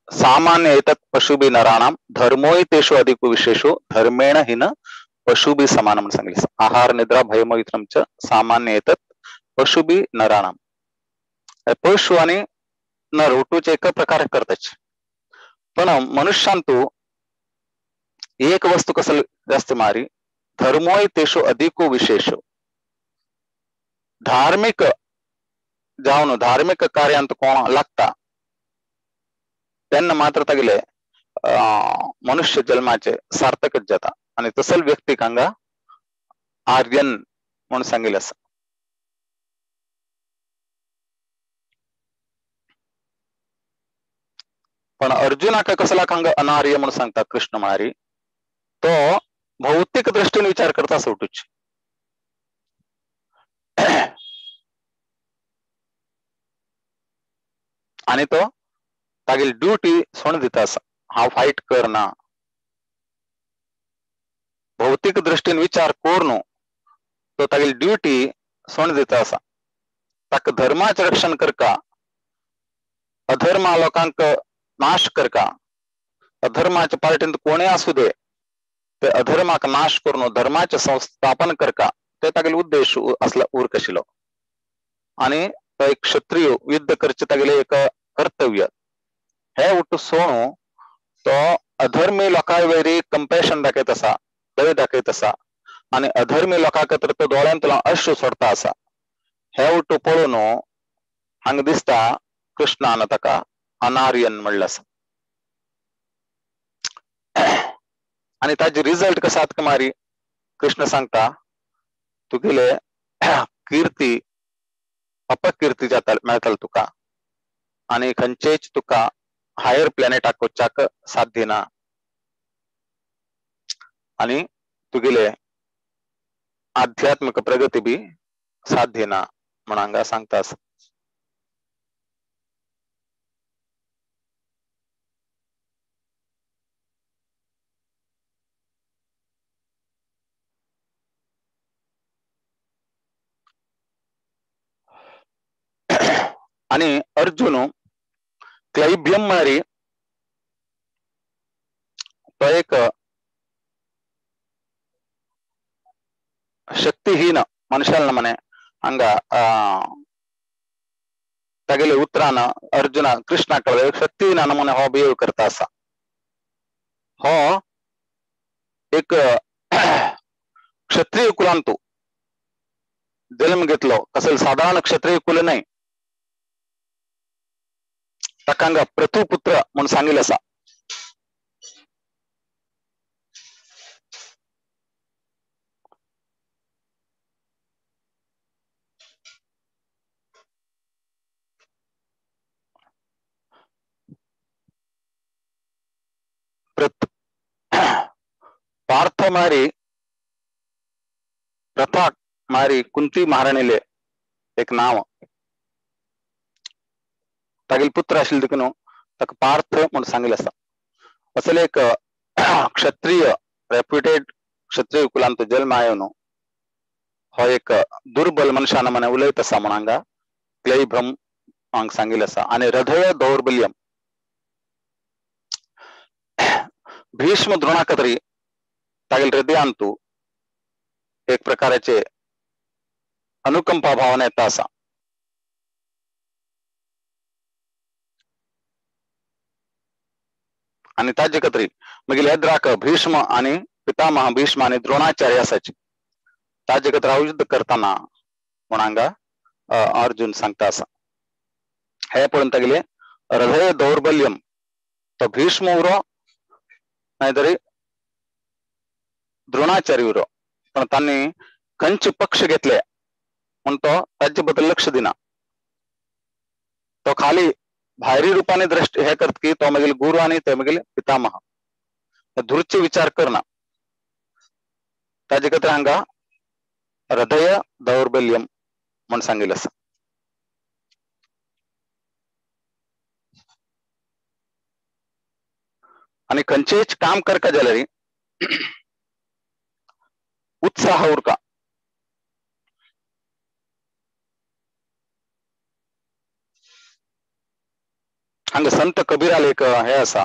सामान्य एतत् पशुभि नराणाम धर्मोय तेषु अधिक विशेषो धर्मेण हिन पशुभि समान म्हणून सांगिल्लें आसा. आहार, निद्रा, भय, मैथुनम च सामान्य एतत् पशुभि नराणाम. पशु आणि नर उटूचे एक प्रकार करताच, पण मनुष्यांतू एक वस्तू कसं जास्त मारी धर्मोय तेषु अधिको विशेषो. धार्मिक जावन धार्मिक कार्यांत कोण लागता तेन्ना मात्र तागेले मनुष्य जन्माचे सार्थकच जाता आणि तसल व्यक्तीक हांगा आर्यन म्हणून सांगिल्लें आसा. पण अर्जुनाक कसला हांगा अनार्य म्हणून सांगता कृष्ण म्हळ्यार तो भौतिक दृष्टीन विचार करता सोटूच. आणि तो तागेली ड्युटी सोडून दिता आसा, हांव फायट करना. भौतिक दृष्टीन विचार करून तो तागेली ड्युटी सोडून दिता आसा. ताका धर्माचें रक्षण करका, अधर्मा लोकांक नाश करका, अधर्माच्या पार्टीन कोणूय आसूं दे ते अधर्माक नाश करून धर्माचें संस्थापन करका ते तागेलो उद्देश आसला उरक आशिल्लो. आनी तो एक क्षत्रिय युद्ध करचें तागेलें एक कर्तव्य. हे उठ सोडून तो अधर्मी लोकां वयर कंपॅशन दाखयत आसा, दया दाखयत आसा आनी अधर्मी लोकां खातीर तो दोळ्यांतलो अश्रू सोडता आसा. हे उठ पळोवन हांगा दिसता कृष्णान ताका अनार्यन म्हणलें आसा. आनी ताजे रिजल्ट कसो आतां मारी कृष्ण सांगता तुगेले कीर्ती अपकीर्ती जाता मेळटले तुका आनी खंयचेच तुका हायर प्लॅनेटाक वचपाक साध्य ना आनी तुगेले आध्यात्मिक प्रगती बी साध्य ना म्हण हांगा सांगता आसा. आणि अर्जुन क्लैब्यम म्हळ्यार तो एक शक्तिहीन मनशाल मने हांगा तागेले उतरान अर्जुना कृष्णा कळ्ळे शक्तिहीन नमुने हो बिहेव करता आसा. हो एक क्षत्रिय कुलांतू जन्म घेतलो, कसले साधारण क्षत्रिय कुल न्हय, ताका हांगा पृथुपुत्र म्हूण सांगिल्लें आसा. पार्थ मारी प्रथा मारी कुंती महाराणीले एक नाव, तागेले पुत्र आशिल्ले देखून ताका पार्थ म्हूण सांगिल्लें आसा. असले एक क्षत्रिय रेप्युटेड क्षत्रिय कुलांत जन्म आयो हो एक दुर्बल मनशान मने उलयत आसा म्हण हांगा क्लेय भ्रम हांगा सांगिल्लें आसा. आनी हृदय दौर्बल्यम भीष्म द्रोणाक तरी तागेले हृदयांतु एक प्रकाराचे अनुकंपा भावना येता आसा. आनी ताजे खातीर मागीर येद्राक भीष्म आनी पितामह भीष्म आनी द्रोणाचार्य आसाची ताजे खातीर हांव युद्ध करतना म्हूण हांगा अर्जुन सांगता आसा. हे पळोवन तागेले हृदय दौर्बल्यम तो भीष्म उरो नाय तरी द्रोणाचार्य उरो, पण तांणी खंयचे पक्ष घेतले म्हूण तो ताजे बद्दल लक्ष दिना. तो खाली भायरी रूपाने दृष्टी हे करत की तो मागीर गुरु आनी ते मागीर पितामह दूरचे विचार करना. ताजे खातीर हांगा हृदय दौर्बल्यम म्हूण सांगिल्लें आसा. आनी खंयचेच काम करका जाल्यार उत्साह उरका. हांगा संत कबीराले एक हे आसा,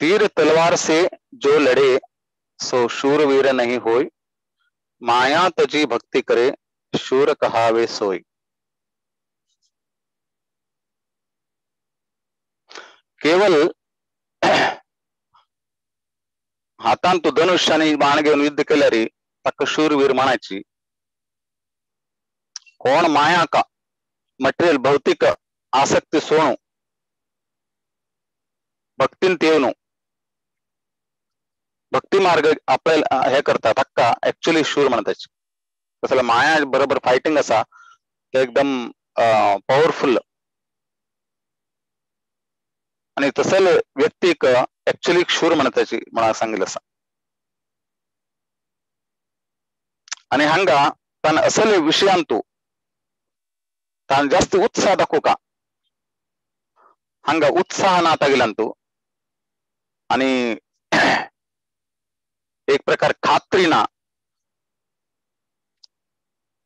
तीर तलवार से जो लड़े सो शूरवीर नहीं होय, माया तजी भक्ति करे शूर कहावे सोय. केवल हातान तो धनुष्य आनी बाण घेवन युद्ध केल्यार ताका शूरवीर म्हणायची. कोण माया का मटेरियल भौतिक आसक्ती सोडून भक्तीन येवन भक्ती मार्ग आपल्याला हे करता ताका ऍक्च्युअली शूर म्हणताची. तसं माया बरोबर फायटिंग आसा ते एकदम पॉवरफुल आणि तसले व्यक्तीक ऍक्च्युअली शूर म्हणताची म्हणा सांगितलं आसा. आणि हांगा तान असले विषयांतू तान जास्त उत्साह दाखोवका, हांगा उत्साह ना तागेल्यांतू आणि एक प्रकार खात्री ना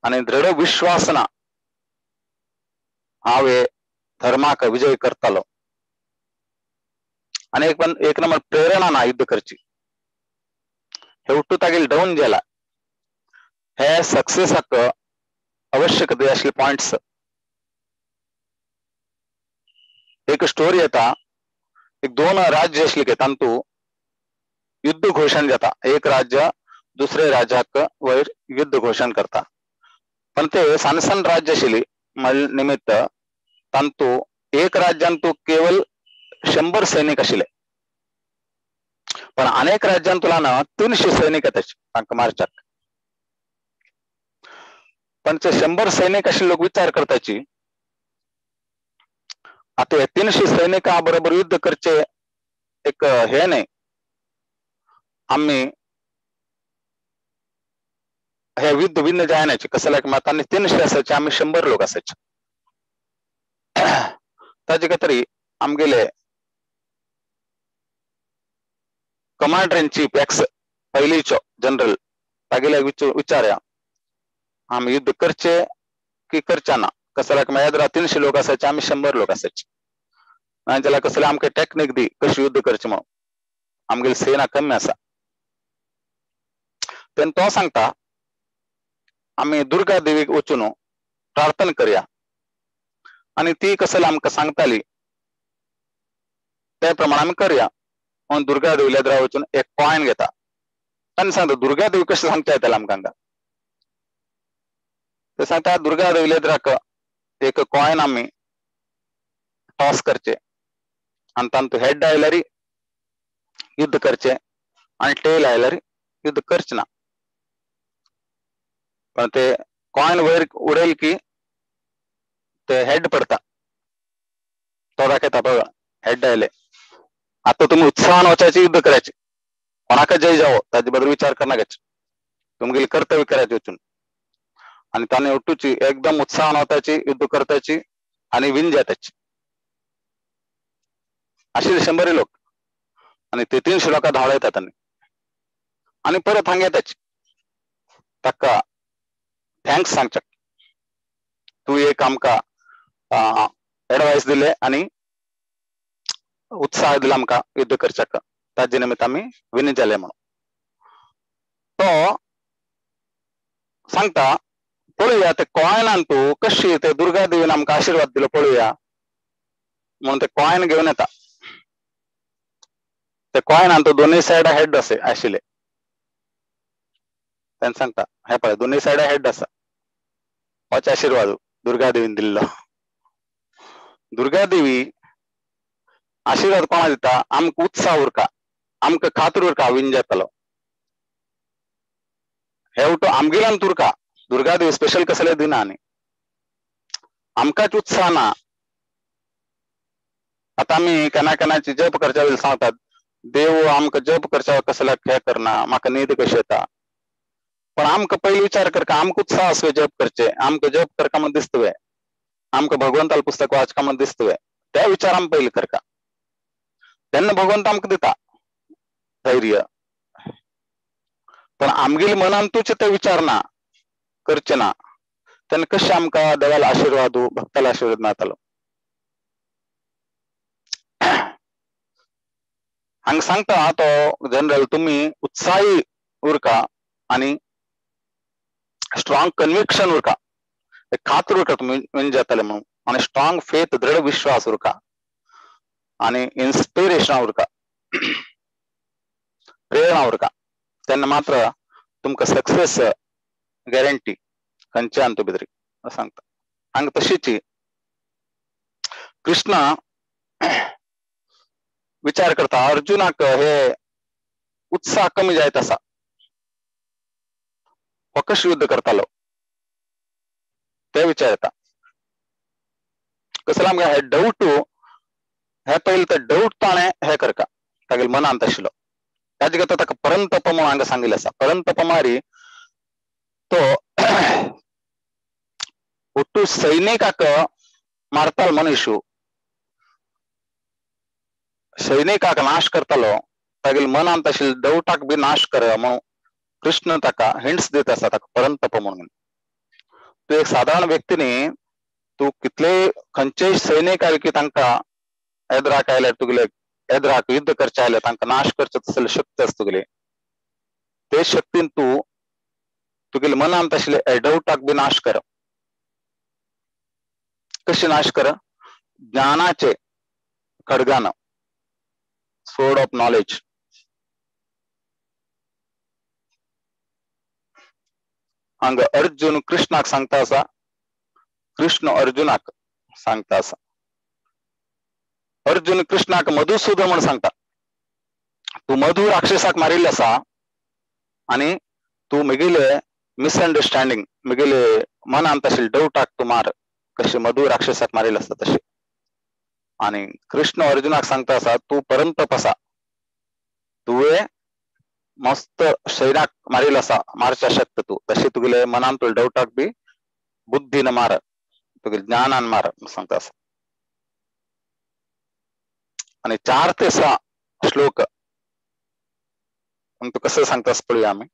आणि दृढ विश्वास ना हांव धर्माक विजय करतालो आणि एक नंबर प्रेरणा ना युद्ध करची. हे उठू तागेल डाऊन गेला. हे सक्सेसाक आवश्यक आशिल्ले पॉइंट्स. एक स्टोरी येता, एक दोन राज्य आशिल्ले तांतू युद्ध घोषण जाता. एक राज्य दुसरे राज्याक वयर युद्ध घोषण करता, पण ते सान सान राज्य आशिल्ली निमित्त तांतू एक राज्यांतू केवल 100 सैनिक आशिल्ले, पण अनेक राज्यांतुला 300 सैनिक येताचे तांकां मारच्याक. पण ते 100 सैनिक आशिल्ले लोक विचार करताची आता 300 सैनिका बरोबर युद्ध करचे एक हे नाही, आम्ही हे युद्ध विन्न जायनाचे कसं लायक तांणी 300 असायचे आम्ही 100 लोक असायचे. ताजे खातीर आमगेले कमांडर इन चीफ एक्स पयलीचो जनरल तागेले विचारया आम्ही युद्ध करचे की करच्या ना. कसं लायक याद 300 लोक असायचे आम्ही 100 लोक असायचे. आनी त्याला कसले आमकां टेक्निक दी कशी युद्ध करचे म्हणून, आमगेली सेना कमी आसा. तेन्ना तो सांगता आमी दुर्गा देवीक वचून प्रार्थना करया आनी ती कसले आमकां सांगताली त्या प्रमाणे आमी करया. म्हणून दुर्गा देवी लेदरा वचून एक कॉयन घेता आनी सांगता दुर्गा देवी कशें सांगता येतलें आमकां हांगा. ते सांगता दुर्गा देवी लेदराक एक कॉयन आमी टॉस करचे आनी तांतू हेड आयल्यार युद्ध करचे आनी टेल आयल्यार युद्ध करचे ना. पण ते कॉयन वयर उडयल की ते हेड पडता, तो दाखयता बघा हेड आयले. आता तुम्ही उत्साहान वचायचे युद्ध करायचे, कोणाक जय जावो ताजे बद्दल विचार करनाकाचे, तुमगेले कर्तव्य करायचे वचून. आणि ताणे उठूची एकदम उत्साहान वताची युद्ध करताची आणि विन जाताची. अशी 100 लोक. आनी ते 300 लोकां धांवडायतात आनी परत हांगा येताची ताका thanks सांगच्या, तूं एक आमकां एडवायस दिले आनी उत्साह दिला आमकां युद्ध करच्याक, ताजे निमित्त आमी विनी जाले म्हणून. तो सांगता पळोवया ते कॉयनान तूं कशी ते दुर्गा देवीन आमकां आशिर्वाद दिलो पळोवया म्हणून ते कॉयन घेवन येता. ते कॉयनान तो दोनूय सायडा हेड असे आशिल्ले. तेन्ना सांगता हे पळय दोनूय सायडा हेड आसा, होच आशिर्वाद दुर्गा देवीन दिल्लो. दुर्गा देवी आशिर्वाद कोणा दिता? आमकां उत्साह उरका, आमकां खात्र उरका विन जातलो. हे उठो आमगेल्यान तुरका, दुर्गा देवी स्पेशल कसले दिना आनी आमकांच उत्साह ना. आतां आमी केन्ना केन्नाची जप करच्या वेळी सांगतात देव आमकां जप करच्या कसल्या हे करना, म्हाका न्हीद कशी येता. पण आमकां पयलीं विचार करका, आमकां उत्साह आसवे जप करचे, आमकां जप करका म्हण दिसतवे, आमकां भगवंताल पुस्तक वाचका म्हण दिसतवे, त्या विचार आमी पयलीं करका. तेन्ना भगवंत आमकां दिता धैर्य. पण आमगेले मनांतूच ते विचार ना करचे ना, तेन्ना कशें आमकां देवाला आशिर्वाद भक्ताला आशिर्वाद मेळटलो. हांगा सांगता तो जनरल तुमी उत्साही उरका आनी स्ट्रॉंग कन्विक्शन उरका, खात्र उरका तुमी विन जातले म्हणून, आनी स्ट्रॉंग फेथ दृढ विश्वास उरका आनी इन्स्पिरेशन उरका, प्रेरणा उरका. तेन्ना मात्र तुमकां सक्सेस गॅरंटी खंयच्या अंतू भितर सांगता. हांगा तशीच कृष्ण विचार करता अर्जुनाक हे उत्साह कमी जायत आसा, हो कशें युद्ध करतालो ते विचार येता. कसलो आमकां हे डावट हे पयलीं ते डावट ताणें हे करका तागेले मनांत आशिल्लो. ताजे खातीर ताका परंतप म्हणून हांगा सांगिल्लें आसा. परंतप मारी तो ఒట్టు सैनिकाक मारतालो मनीस, सैनिकाक नाश करतालो, तागेले मनांत आशिल्ले डावटाक बी नाश कर म्हणून कृष्ण ताका हिंट्स दित आसा ताका परंतप म्हणून. तूं एक सादारण व्यक्ती न्ही, तूं कितले खंयचेय सैनिक आयले की तांकां एदराक आयल्यार तुगेले एदराक युद्ध करचें आयल्यार तांकां नाश करचें तसले शक्ती आसा तुगेली. ते शक्तीन तूं तुगेले मनांत आशिल्ले डावटाक बी नाश कर. कशी नाश कर? ज्ञानाचे खडगान, सोर्ड ऑफ नॉलेज. हांगा अर्जुन कृष्णाक सांगता आसा, कृष्ण अर्जुनाक सांगता आसा. अर्जुन कृष्णाक मधुसूदन म्हण सांगता, तूं मधु राक्षसाक मारिल्लो आसा आनी तूं म्हगेले मिसअंडरस्टँडींग म्हगेले मनांत आशिल्ले डावटाक तूं मार, कशें मधु राक्षसाक मारिल्लो आसता तशें. आनी कृष्ण अर्जुनाक सांगता आसा तूं परंतप आसा, तुवें मस्त शरीराक मारिल्लो आसा, मारच्या शक्त तूं, तशें तुगेले मनांत डावटाक बी बुद्धीन मार, तुगेले ज्ञानान मार सांगता आसा. आनी 4 ते 6 श्लोक तूं कसं सांगता पळोवया आमी.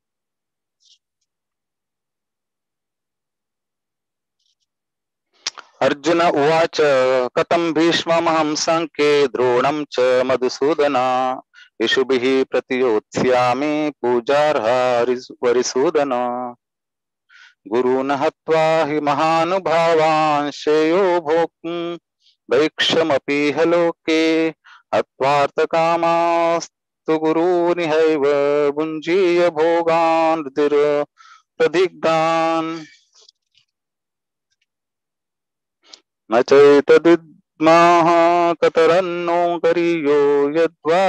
अर्जुन उवाच कथं भीष्ममहं संख्ये द्रोणं च मधुसूदन इषुभिः प्रतियोत्स्यामि पूजार्हा वरिसूदन. गुरून् हत्वा हि महानुभावान् श्रेयो भोक्तुं भैक्षमपीह लोके हत्वार्थकामास्तु गुरूनिहैव भुञ्जीय भोगान् रुधिरप्रदिग्धान्. न चैतद्विद्मः कतरन्नो गरीयो यद्वा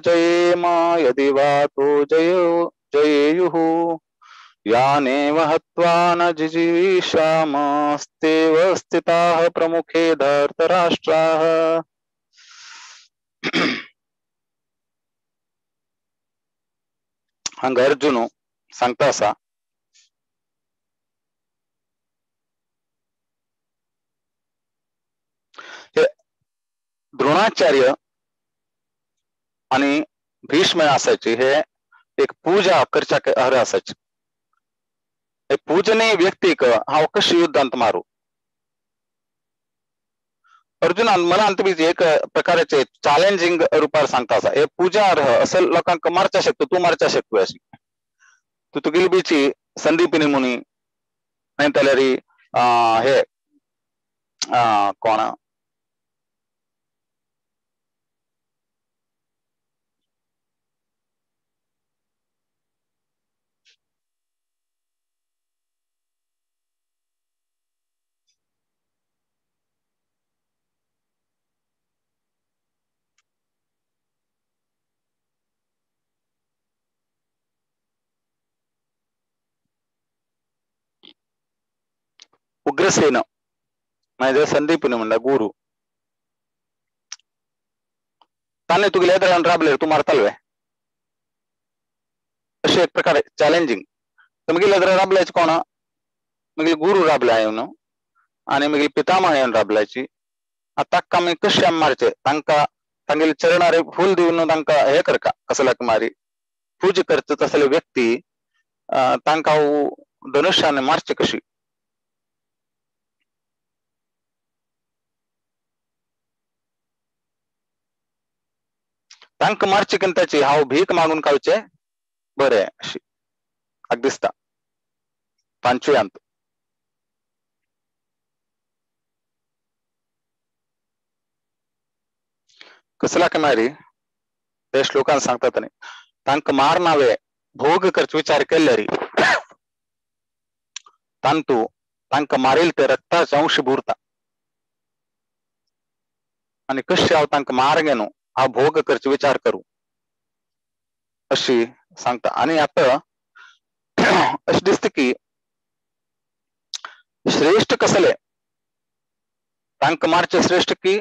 जयेम यदि वा तो जयेयुः यानेव हत्वा न जिजीविषामस्तेव स्थिताः प्रमुखे धर्तराष्ट्राः. हांगा अर्जुन सांगता आसा हे द्रोणाचार्य आणि भीष्म असायची हे एक पूजा करच्या अर्ह असायची. पूजनीय व्यक्तीक हांव कशी युद्धांत मारू. अर्जुनान मनांत बी एक प्रकाराचे चॅलेंजिंग रुपार सांगता आसा, हे पूजा अर्ह असं लोकांक मारच्या शकतो, तूं मारच्या शकतो अशी तूं तुगेली बीची संदीपिनी मुनी नाही जाल्यार हे कोण उग्रसेन म्हणजे संदीपनी म्हणल्यार गुरु ताणें तुगेले एदरान राबले तूं मारतालो अशें एक प्रकारे चॅलेंजींग. म्हगेले एदरा राबल्याची कोण, म्हगेले गुरु राबले येवन आनी म्हगेले पितामह येवन राबल्याची. आतां ताका आमी कशें आमी मारचे, तांकां तांगेले चरणार फूल दिवन तांकां हे करका कसल्याक मारी पूजा करता तसले व्यक्ती तांकां धनुष्यान मारचे कशी. तांकां मारचे किंताची हांव भीक मागून खावचे बरें अशी हाका दिसता पांचव्यांत. कसला मारी ते श्लोकान सांगतात न्ही, तांकां मारनावे भोग करचे विचार केल्ले री तांतू तांकां मारील ते रक्ताचे अंश बुरता आनी कशें हांव तांकां मारगे न्हू हा भोग करचे विचार करू अशी सांगता. आनी आतां अशें दिसता की श्रेष्ठ कसले तांकां मारचे श्रेष्ठ की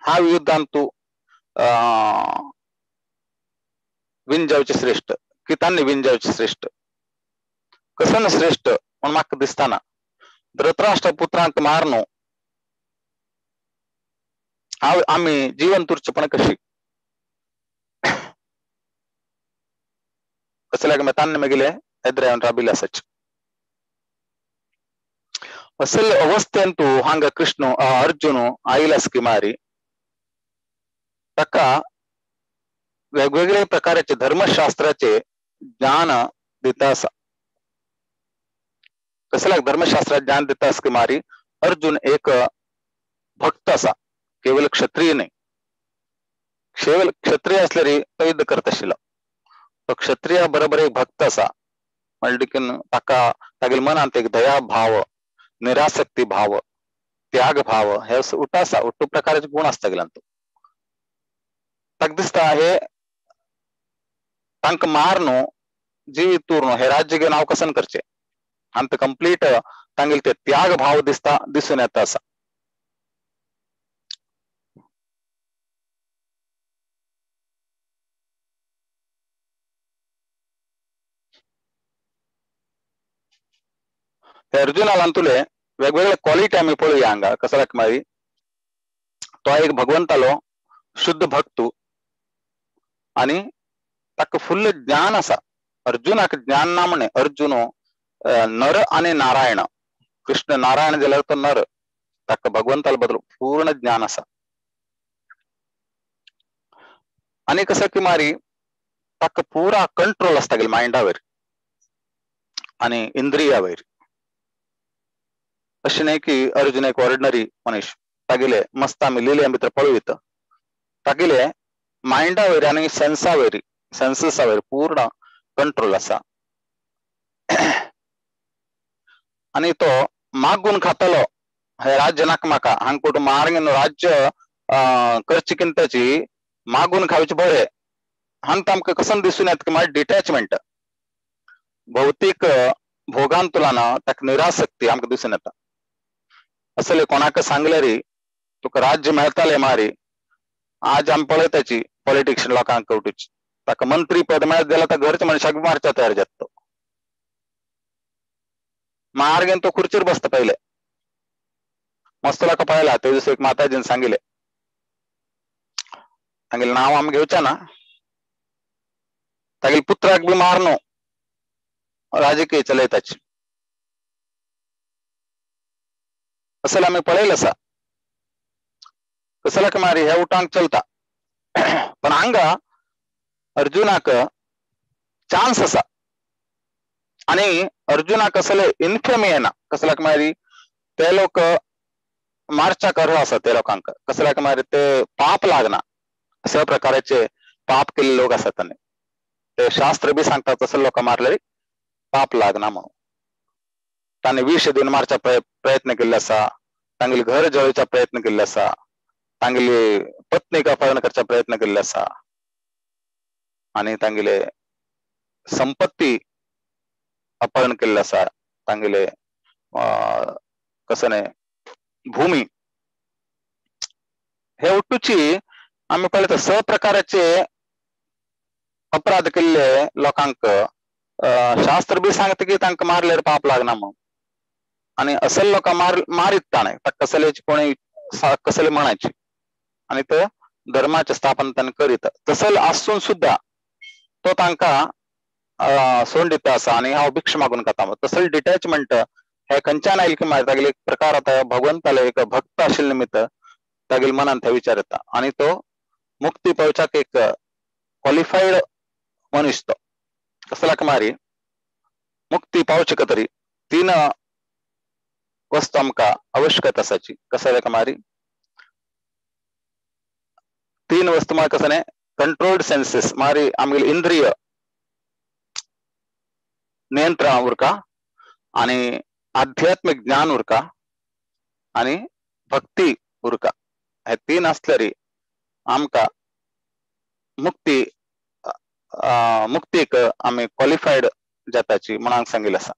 हा युद्धांत तूं विन जावचे श्रेष्ठ की तांणी विन जावचे श्रेष्ठ कसं श्रेष्ठ म्हण म्हाका दिसताना. धृतराष्ट्र पुत्रांक मारनो हांव आमी जिवन तुरचेपण कशी कसल्याक तांणी मागीर एदरे राबिल्ले आसाचे. असले अवस्थेन तूं हांगा कृष्ण अर्जुन आयलास की मारी ताका वेगवेगळे प्रकाराचे धर्मशास्त्राचे ज्ञान दिता आसा. कसल्याक धर्मशास्त्राचे ज्ञान दिता आसा की मारी अर्जुन एक भक्त आसा, केवल क्षत्रिय न्हय. केवल क्षत्रिय असल्यार तो युद्ध करत आशिल्लो, तो क्षत्रिया बरोबर एक भक्त आसा म्हणल्यार देखून ताका तागेल्या मनांत एक दया भाव, निरासक्ती भाव, त्याग भाव हे उठ आसा, उट्टू प्रकाराचे गुण आसता गेल्यान. ताका दिसता हे तांकां मार न्हू जिवीत उर न्हू हे राज्य घेवन हांव कसन करचें आनी कंप्लीट तांगेले ते त्याग भाव दिसता दिसून येता आसा. अर्जुनाला वेगवेगळे क्वालिटी आमी पळोवया हांगा कसल्याक मागीर तो एक भगवंतालो शुद्ध भक्त आनी ताका फुल्ल ज्ञान आसा. अर्जुनाक ज्ञान ना म्हणे, अर्जुन नर आनी नारायण, कृष्ण नारायण जाल्यार तो नर, ताका भगवंताल बद्दल पूर्ण ज्ञान आसा. आनी कसं की मारी ताका पुरा कंट्रोल आसता गेले मायंडावयर आनी इंद्रियावयर. अशें न्हय की अर्जुन एक ऑर्डिनरी मनीस, तागेले मस्त आमी लिले भितर पळयत तागेले मायंडावयर आनी सेन्सावयर सेन्ससावयर पूर्ण कंट्रोल आसा. आनी तो मागून खातलो हे राज्य नाका म्हाका, हांगा कोण मारगेन राज्य करचे किंताची मागून खावचें बरें. हांगा आमकां कसं दिसून येता की मागीर डिटॅचमेंट भौतीक भोगांतुलान ताका निरासक्ती आमकां दिसून येता. असले कोणाक सांगले री तुका राज्य मेळताले मारी, आज आमी पळयताची पॉलिटिक्स लोकांक कवटूची ताका मंत्री पद मेळत जाल्यार घरच्या मनशाक मारच्या तयार जाता तो, मार घेवन तो खुर्चीर बसता पयले. मस्त लोकां पळयला ते दिसा एक माताजीन सांगिल्लें, तांगेलें नांव आमी घेवचें ना, तागेले पुत्राक बी मारनो राजकीय चलयताची असले आमी पळयलें आसा. कसल्याक मारी हे उठांक चलता. पण हांगा अर्जुनाक चान्स आसा आनी अर्जुनाक कसले इन्फेमी येना. कसल्याक मारी ते लोक मारच्याक अर्ह आसा ते लोकांक. कसल्याक मारी ते पाप लागना, अशा प्रकाराचे पाप केल्ले लोक आसात तांणी. ते शास्त्र बी सांगता तसले लोकां मारले पाप लागना म्हणून. तांणी विष दिवन मारच्या प्रयत्न केल्ले आसा, तांगेले घर जळोवचा प्रयत्न केल्ले आसा, तांगेली पत्नीक अपहरण करचा प्रयत्न केल्ले आसा आनी तांगेले संपत्ती अपहरण केल्ले आसा, तांगेले कसने भूमी. हे ಒಟ್ಟುಚಿ आमी पळयता स प्रकाराचे अपराध केल्ले लोकांक शास्त्र बी सांगता की तांकां मारल्यार पाप लागना म्हणून. आनी असल लोकां मारीत ताणें ताका कसले कोणी कसले म्हणायचे आनी ते धर्माचे स्थापन ताणें करीत. तसल आसून सुद्दां तो तांकां सोड दिता आसा आनी हांव भिक्षा मागून खाता. तसल डिटॅचमेंट हे खंयच्यान आयल की मागीर तागेले एक प्रकार आतां भगवंताले एक भक्त आशिल्ले निमित्त तागेले मनान ते विचार येता आनी तो मुक्ती पावच्याक एक क्वॉलिफायड मनीस तो. कसल्याक मारी मुक्ती पावचे तरी तीन वस्तू आमकां आवश्यकता आसाची. कसल्याक मारी तीन वस्तू म्हाका कसं न्ही कंट्रोल्ड सेन्सेस मारी आमगेले इंद्रिय नियंत्रण उरका आनी आध्यात्मिक ज्ञान उरका आनी भक्ती उरका. हे तीन आसल्यार आमकां मुक्ती मुक्तीक आमी क्वॉलिफायड जाताची म्हणून सांगिल्लें आसा.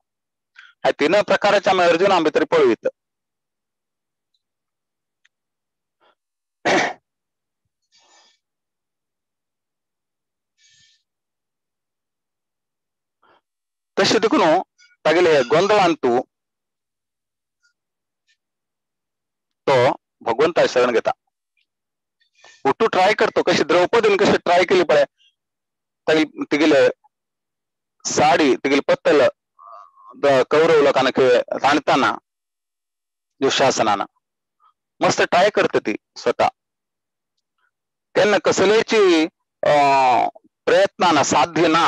ह्या तीन प्रकाराचे आमी अर्जुना भितर पळयत. तशें देखून तागेले गोंदळांतू तो भगवंता शरण घेता. ಒಟ್ಟು ट्राय करतो कशी द्रौपदीन कशी ट्राय केली पळय, तिगेले साडी तिगेले पत्तल कौरव लोकांना ताणताना दुःशासनान मस्त ट्राय करता ती स्वतः. तेन्ना कसलेची प्रयत्नान साध्य ना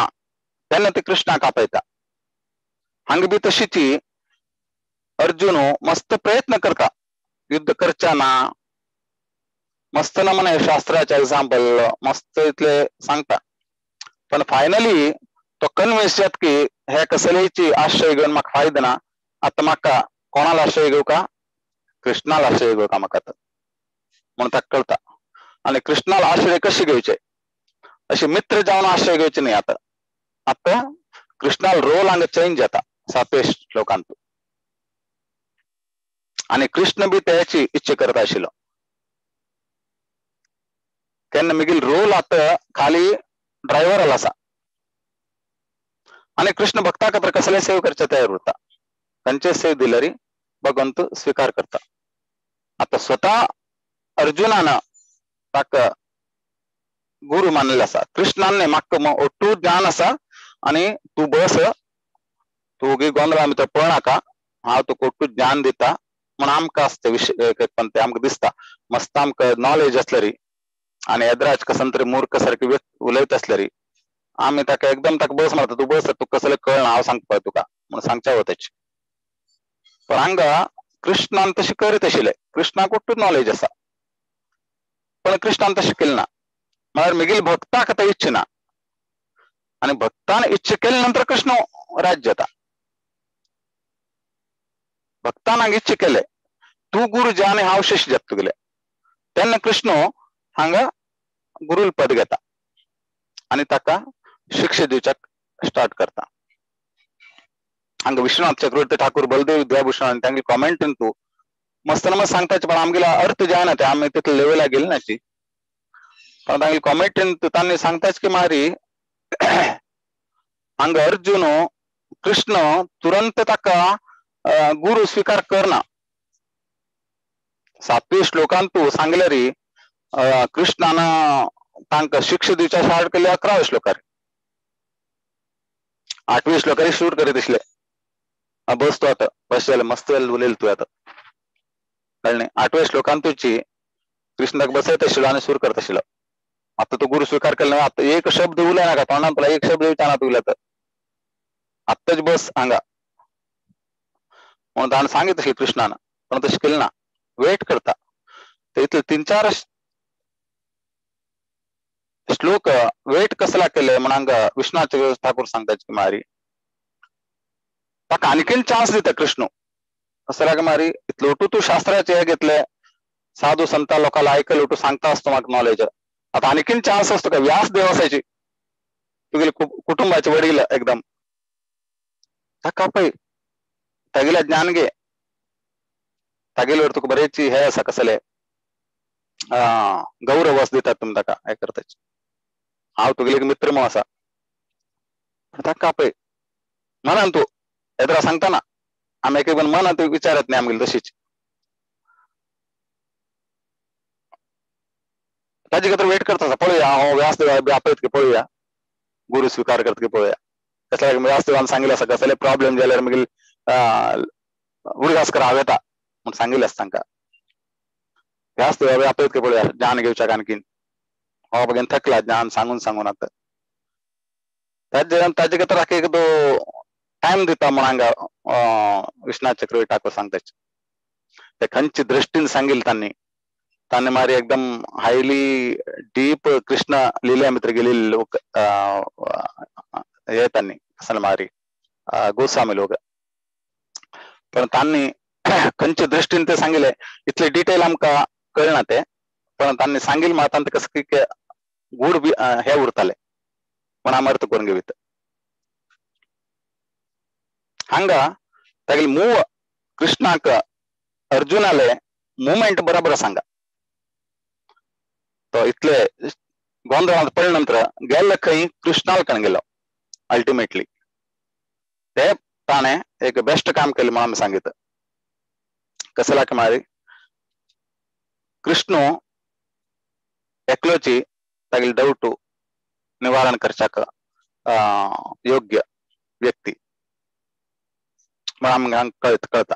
तेन्ना ती कृष्णाक आपयता. हांगा बी तशीची अर्जुन मस्त प्रयत्न करता युद्ध करच्या ना. मस्त ना म्हणे शास्त्राचे एग्जाम्पल मस्त इतले सांगता, पण फायनली तो कन्विन्स जात की हे कसलेची आश्रय घेवन म्हाका फायदो ना. आतां म्हाका कोणाला आश्रय घेवं का, कृष्णाला आश्रय घेवं का म्हाका म्हणून ताका कळता. आनी कृष्णाला आश्रय कशे घेवचे, अशे मित्र जावन आश्रय घेवचे न्ही. आतां आतां कृष्णाल रोल हांगा चेंज जाता सातवे श्लोकांत आनी कृष्ण बी त्याची इच्छा करता आशिल्लो. तेन्ना मिगेल रोल आतां खाली ड्रायव्हर आसा आनी कृष्ण भक्ता खातीर कसले सेव करचे तयार उरता. तांचे सेव दिल्यार भगवंत स्वीकार करता. आतां स्वता अर्जुनान ताका गुरु मानलेलो आसा. कृष्णान न्ही म्हाका ಒಟ್ಟು ज्ञान आसा आनी तूं बस, तूं ओगी गोंदळा भितर पळनाका, हांव तुका ಒಟ್ಟು ज्ञान दिता म्हण आमकां आसता विशय. पण ते आमकां दिसता मस्त आमकां नॉलेज आसल्यार आनी येद्राज कसन तरी मूर्ख सारकी उलयत आसल्यार आमी ताका एकदम ताका बस मारता, तूं बस, तुका कसलें कळना हांव सांगता तुका म्हणून सांगच्या वताची. पण हांगा कृष्णान तशें करीत आशिल्लें. कृष्णाक ಒಟ್ಟು नॉलेज आसा पण कृष्णान तशें केलें ना. म्हळ्यार मिगेल भक्ताक आतां इच्छा ना आनी भक्तान इच्छा केले नंतर कृष्ण राज्य जाता. भक्तान हांगा इच्छा केले तूं गुरु जा आनी हांव शिष्य जाता तुगेले, तेन्ना कृष्ण हांगा गुरुल पद घेता आनी ताका शिक्षा दिवच्याक स्टार्ट करता. हांगा विश्वनाथ चक्रवर्ती ठाकूर बलदेव विद्याभूषण आनी तांगे कॉमेंटीन तूं मस्त मस्त सांगताचे, पण आमगेला अर्थ जायना ते आमी तितले लेवला गेले नाची. पण तांगे कॉमेंटीन तांणी सांगताच की मारी हांगा अर्जुन कृष्ण तुरंत ताका गुरु स्वीकार करना. सातवे श्लोकांतू सांगल्यारी कृष्णान तांकां शिक्षा दिवच्या स्टार्ट केले 11व्या श्लोकार. आठवी श्लोकारी शूट करीत आसले. बस तू आता बस जालें, मस्त उलयल तूं आतां, कळ्ळें? आठव्या श्लोकान तुची कृष्णाक बसयत आशिल्लो आनी सूर करत आशिल्लो. आतां तूं गुरु स्विकार केलो, आतां एक शब्द उलय नाका, तोंडान तुला एक शब्द विचारना तूं उलयता, आत्ताच बस हांगा म्हणून ताणें सांगित आशिल्लें कृष्णान, पण तशें केलें ना, वेट करता. ते इतले 3-4 श्लोक वेट कसला केले म्हण हांगा विश्वनाथ ठाकूर सांगता की मारी ताका आणखीन चान्स दिता कृष्ण. कसला मारी इतलो तूं शास्त्राचे हे घेतले, साधू संता लोकांना ऐकलं तू सांगता असतो म्हाका नॉलेज, आता आणखीन चान्स असतो का? व्यास देव असायची तुगेले कुटुंबाचे वडील एकदम, ताका पळय तागेले ज्ञान घे, तागेल्यावर तुका बरेच हे आसा कसले गौरव दितात तुमी ताका हे करताची, हांव तुगेले एक मित्र म्हणून आसा, ताका पळय मनान तूं येद्रा सांगता ना, आमी एक एक मनान तूं विचारत न्ही आमगेली तशीच, ताजे खातीर वेट करता आसा, पळोवया हो व्यासदेवा बी आपयत की पळोवया, गुरु स्विकार करत की पळोवया. कसल्या व्यासदेवान सांगिल्लें आसा कसले प्रॉब्लेम जाल्यार मागीर उडगास कर हांव येता म्हूण सांगिल्लें आसा तांकां. व्यासदेवा बी आपयत की पळोवया ज्ञान घेवच्याक आणखीन, हो बघेन थकला ज्ञान सांगून सांगून आतां, ताजे खातीर एक तो टायम दिता म्हूण हांगा विश्वनाथ चक्रवर्ती ठाकूर सांगता. ते खंयचे दृश्टीन सांगिल्लें तांणी, तांणी मारी एकदम हायली डीप कृष्ण लिल्या मित्र गेलेले लोक हे तांणी कसले मारी गोस्वामी लोक, पण तांणी खंयचे दृश्टीन ते सांगिल्लें इतले डिटेल आमकां कळना ते, पण तांणी सांगिल्लें मात तांकां कसं की गूढ हे उरताले म्हण आमी अर्थ करून घेवीत. हांगा तागेले मूव कृष्णाक अर्जुनाले मुवमेंट बरोबर सांगा, तो इतले गोंदळांत पडले नंतर गेल्ले खंय कृष्णाल कण गेलो अल्टिमेटली, ते ताणें एक बेस्ट काम केलें म्हणून आमी सांगित. कसला मारी कृष्ण एकलोची तागेले डाऊट निवारण करच्याक योग्य व्यक्ती म्हणून आमकां कळता.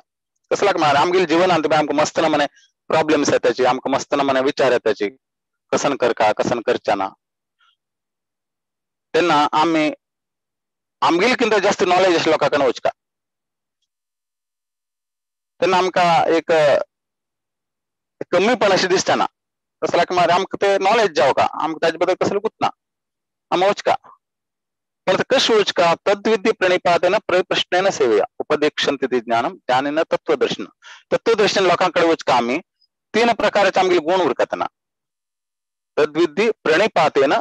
कसला मारी आमगेले जिवनांत आमकां मस्त नमने प्रॉब्लेम्स येताची, आमकां मस्त नमने विचार येताची, कसन करका कसन करच्या ना, तेन्ना आमी आमगेले कितें जास्त नॉलेज आशिल्ल्या लोकां कडेन वचका, तेन्ना आमकां एक कमीपण अशें दिसता ना. कसला मारी आमकां ते नॉलेज जावका, आमकां ताजे बद्दल कसलें गुतना आमी वचका, पण कशें वचका? तद्विद्य प्रणिपातेन प्रश्नेन सेवया उपदेक्षन्ति ते ज्ञानम ज्ञानेन तत्वदर्शन. तत्वदर्शन लोकां कडेन वचका आमी तीन प्रकारचे आमगेले गुण उरकतना, तद्विद्धी प्रणिपातेन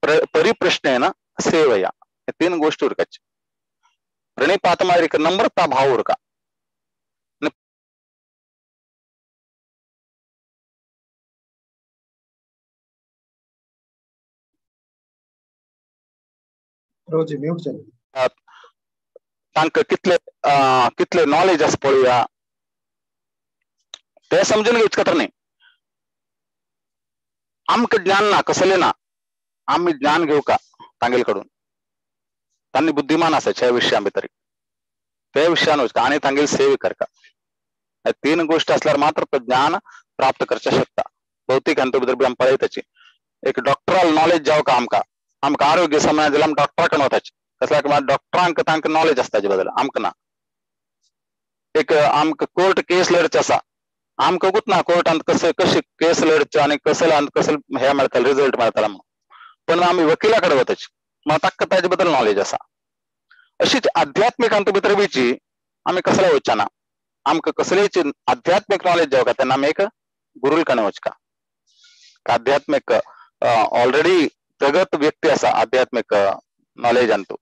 परिप्रश्नेन सेवया, हे तीन गोष्टी उरकाची. प्रणिपात मारी एक नम्रता भाव उरका, रोजी म्यूट जाली. तांकां कितले कितले नॉलेज आसा पळोवया ते समजून घेवचे खातीर न्ही, आमकां ज्ञान ना कसलें ना, आमी ज्ञान घेवका तांगेले कडून, तांणी बुद्धिमान आसाचे ह्या विशयां भितर, ते विशयान वचका आनी तांगेली सेवा करका. तीन गोष्टी असल्यार मात्र तो ज्ञान प्राप्त करचें शकता. भौतीक हांतूं भितर बी आमी पळयताची एक डॉक्टरल नॉलेज जावका आमकां, आमकां आरोग्य समज जाल्यार आमी डॉक्टरा कडेन वताची, कसल्या डॉक्टरांक तांकां नॉलेज आसता ताजे बद्दल, आमकां ना. एक आमकां कोर्ट केस लढचे आसा, आमकां गुतना कोर्टांत कशें कशें केस लढचो आनी कसले कसले हे मेळटले रिजल्ट मेळटलो म्हणून, पण आमी वकिला कडेन वताची, मात ताका ताजे बद्दल नॉलेज आसा. अशीच आध्यात्मीक हातूंत भितर बीची आमी कसले वचना ना, आमकां कसलेच आध्यात्मीक नॉलेज जावका तेन्ना आमी एक गुरुल कडेन वचका. आध्यात्मीक ऑलरेडी प्रगत व्यक्ती आसा आध्यात्मीक नॉलेजान तूं,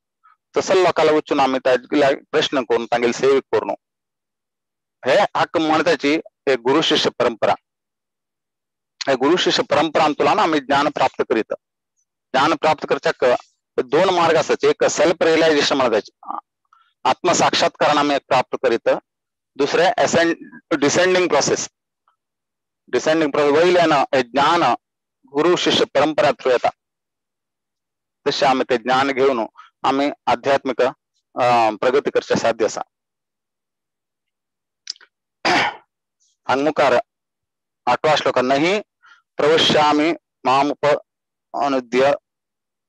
तसले लोकांक वचून आमी तागेले प्रश्न करून तांगेली सेवा करून हे हाका म्हणटाची एक गुरु शिष्य परंपरा. हे गुरु शिष्य परंपरा तुला ना आमी ज्ञान प्राप्त करीत. ज्ञान प्राप्त करच्याक दोन मार्ग आसात, एक सेल्फ रियलायझेशन म्हणटाचे आत्मसाक्षात्कारान आमी प्राप्त करीत, दुसरे डिसेंडींग प्रोसेस. डिसेंडींग प्रोसेस वयल्यान हे ज्ञान गुरु शिष्य परंपरा थ्रू येता, तशें आमी ते ज्ञान घेवन आमी आध्यात्मीक प्रगती करचें साध्य आसा. हांगा मुखार आठवा श्लोक, नहीं प्रवश्यामि मामुप अनुद्य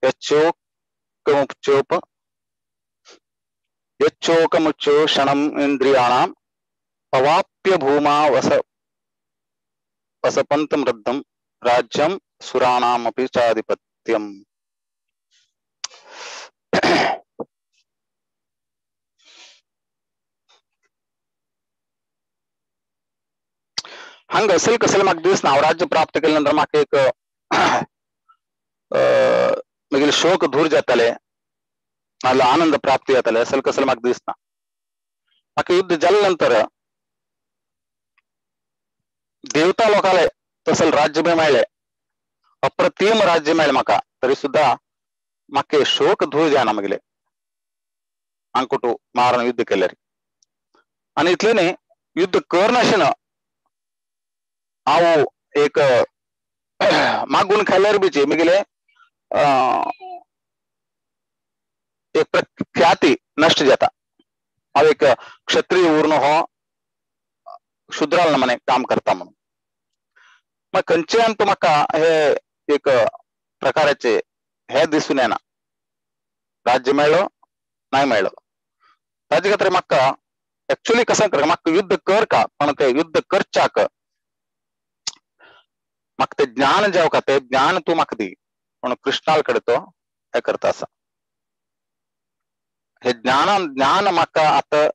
यच्चोकमुच्चोप यच्चोकमुच्चो क्षणम इंद्रियाणाम अवाप्य भूमा वस वसपंतमृद्धम राज्यम सुराणामपि चाधिपत्यम. हांगा असेल कसेल म्हाका दिसना हांव राज्य प्राप्त केले नंतर म्हाका एक मागीर शोक दूर जाताले, आनंद प्राप्ती जाताले, असेल कसेल म्हाका दिसना. म्हाका युद्ध जाले नंतर देवता लोकाले तसल राज्य बी मेळ्ळे, अप्रतिम राज्य मेळ्ळे म्हाका, तरी सुद्धा म्हाका शोक दूर जायना मागले अंकुटू मारण युद्ध केल्यार. आनी इतले न्ही, युद्ध करनाशिना हांव एक मागून खाल्यार बीचे मिगेले एक प्रख्याती नष्ट जाता. हांव एक क्षत्रिय उरून हो शुद्राल मने काम करता म्हणून. मग खंयच्यान तो म्हाका हे एक प्रकाराचे हे दिसून येना, राज्य मेळ्ळो नाय मेळ्ळो ताजे खातीर म्हाका एक्चुअली कसं कर म्हाका युद्ध कर का, पण ते युद्ध करच्याक म्हाका ते ज्ञान जावं का, ते ज्ञान तूं म्हाका दी म्हणून कृष्णाल कडेन तो हे करता आसा. हे ज्ञानान ज्ञान म्हाका आतां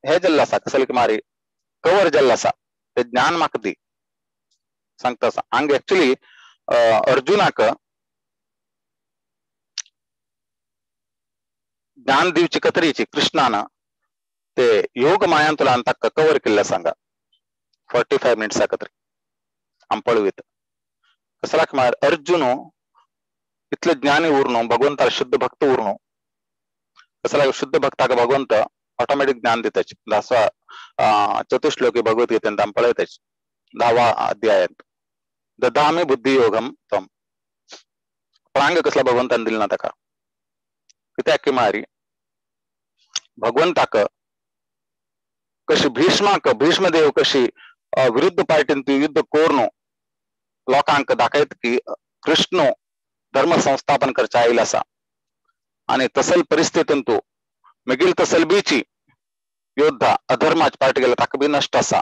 हे जाल्लें आसा, कसले मारी कवर जाल्लें आसा, ते ज्ञान म्हाका दी सांगता आसा. हांगा एक्चुअली अर्जुनाक ज्ञान दिवची कतरीची कृष्णान ते योग मायांतल्यान ताका कवर केल्लें सांगा 45 मिनट्सा कतरी आम पळयत. कसलाक म्हळ्यार अर्जुन इतले ज्ञानी उरनो, भगवंतार शुद्ध भक्त उरनो, कसला शुद्ध भक्ताक भगवंत ऑटोमॅटिक ज्ञान दिताची. दासवा चतुश्लोकी भगवद्गीतेन आम पळयताची 10वा अध्यायांत, ददामी बुद्धियोगम तम. प्रांग कसला भगवंतान दिल ना ताका, कित्याक मारी भगवंताक कशी भीष्माक भीष्मदेव कशी विरुद्ध पार्टीन तू युद्ध कोरनो लोकांक दाखयत की कृष्ण धर्म संस्थापन करच्या आयल आसा, आनी तसल परिस्थितीन तू मागीर तसल बीची योद्धा अधर्माच पार्टी गेला ताका बी नश्ट आसा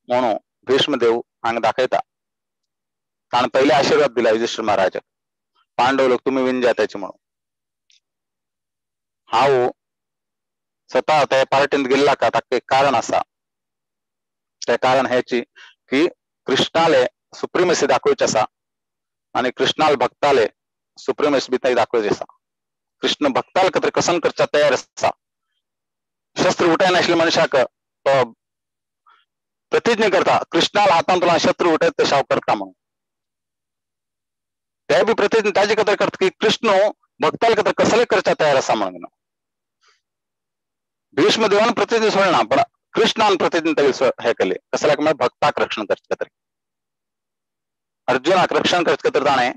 म्हणून भीष्मदेव हांगा दाखयता. ताणें पयले आशिर्वाद दिला युधिष्ठिर महाराजाक, पांडव लोक तुमी विन जाताचे म्हणून. हांव स्वता त्या पार्टींत गेल्ला का ताका एक कारण आसा, ते कारण हेची की कृष्णाले सुप्रीमसी दाखोवचे आसा आनी कृष्णाल भक्ताले सुप्रीमसी बी दाखोवचे आसा. कृष्ण भक्ताल खातीर कसन करच्या तयार आसा, शस्त्र उठायनाशिल्ल्या मनशाक तो प्रतिज्ञा करता कृष्णाल हातांतल्यान शस्त्र उठयत तशें हांव करता म्हणून. ते बी प्रतिज्ञा ताजे खातीर करता की कृष्ण भक्ताल खातीर कसले करच्या तयार आसा म्हणून. भीष्मदेवान प्रतिज्ञा सोडना, पण कृष्णान प्रतिज्ञा तागेली हे केली, कसल्याक म्हळ्यार भक्ताक रक्षण करचे खातीर, अर्जुनाक रक्षण करचे खातीर ताणें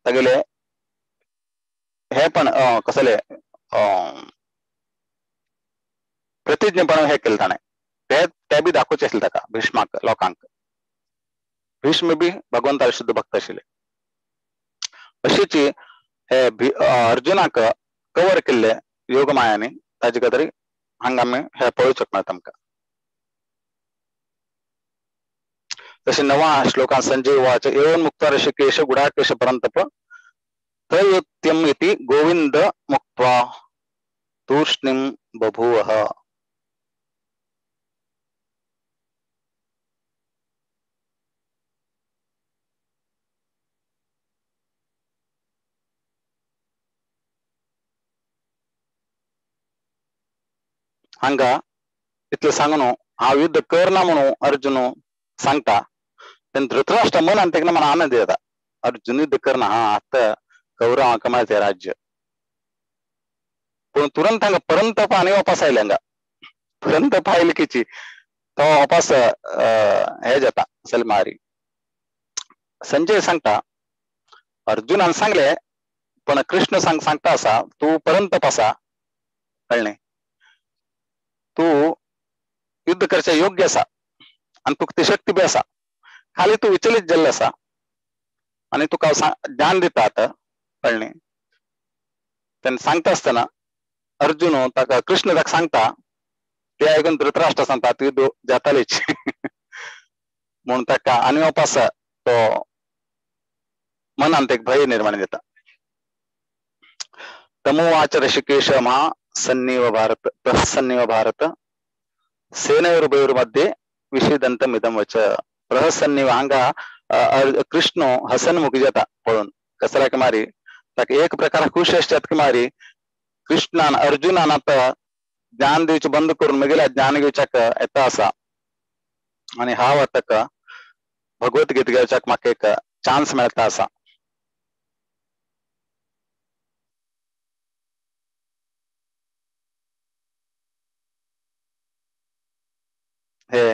तागेले हे पण कसले प्रतिज्ञेपण हे केलें ताणें, ते बी दाखोवचें आसलें ताका भीष्माक लोकांक. भीष्म बी भगवंताले शुद्ध भक्त आशिल्ले. अशीच हे अर्जुनाक कवर केल्ले योगमायानी, ताजे खातीर हांगा आमी हे पळोवंक शकना तांकां. तशें 9 श्लोकान संजय उवाच एवं मुक्त्वा ऋषिकेश गुडाकेश परन्तप त्रयोत्यम इति गोविंद मुक्त्वा तूष्णीं बभूवः. हांगा इतलें सांगून हांव युद्ध करना म्हणून अर्जुन सांगता तेन्ना धृतराष्ट्र मनान तेका मन आनंद येता, अर्जुन युद्ध करना, हा आतां कौरवांक मेळता राज्य. पूण तुरंत हांगा परंतप आनी वापस आयले, हांगा परंतप आयले किची तो वापस हे जाता सलमारी. संजय सांगता अर्जुनान सांगले पण कृष्ण सांगता आसा तूं परंतप आसा, कळ्ळें, तूं युद्ध करचे योग्य आसा आनी तुका ती शक्ती बी आसा, खाली तूं विचलित जाल्लो आसा आनी तुका ज्ञान दिता आतां, कळ्ळें. तेन्ना सांगता आसतना अर्जुन ताका कृष्ण ताका सांगता, ते आयकून धृतराष्ट्र सांगता तूं युद्ध जातालीच म्हूण ताका आनी वापस तो मनांत एक भंय निर्माण जाता. तमुवाच ऋषिकेश महा सन्निव भारत प्रसन्निव भारत सेनयोरुभयोर्मध्ये विषिदंतम इदं वच. प्रहसन्निव हांगा कृष्ण हसनमुखी जाता पळोवन कसल्याक मारी ताका एक प्रकार खुश आसतात की मारी कृष्णान अर्जुनान आतां ज्ञान दिवचें बंद करून म्हगेल्या ज्ञान घेवच्याक येता आसा आनी हांव आतां भगवद्गीता घेवच्याक म्हाका एक चान्स मेळटा आसा. हे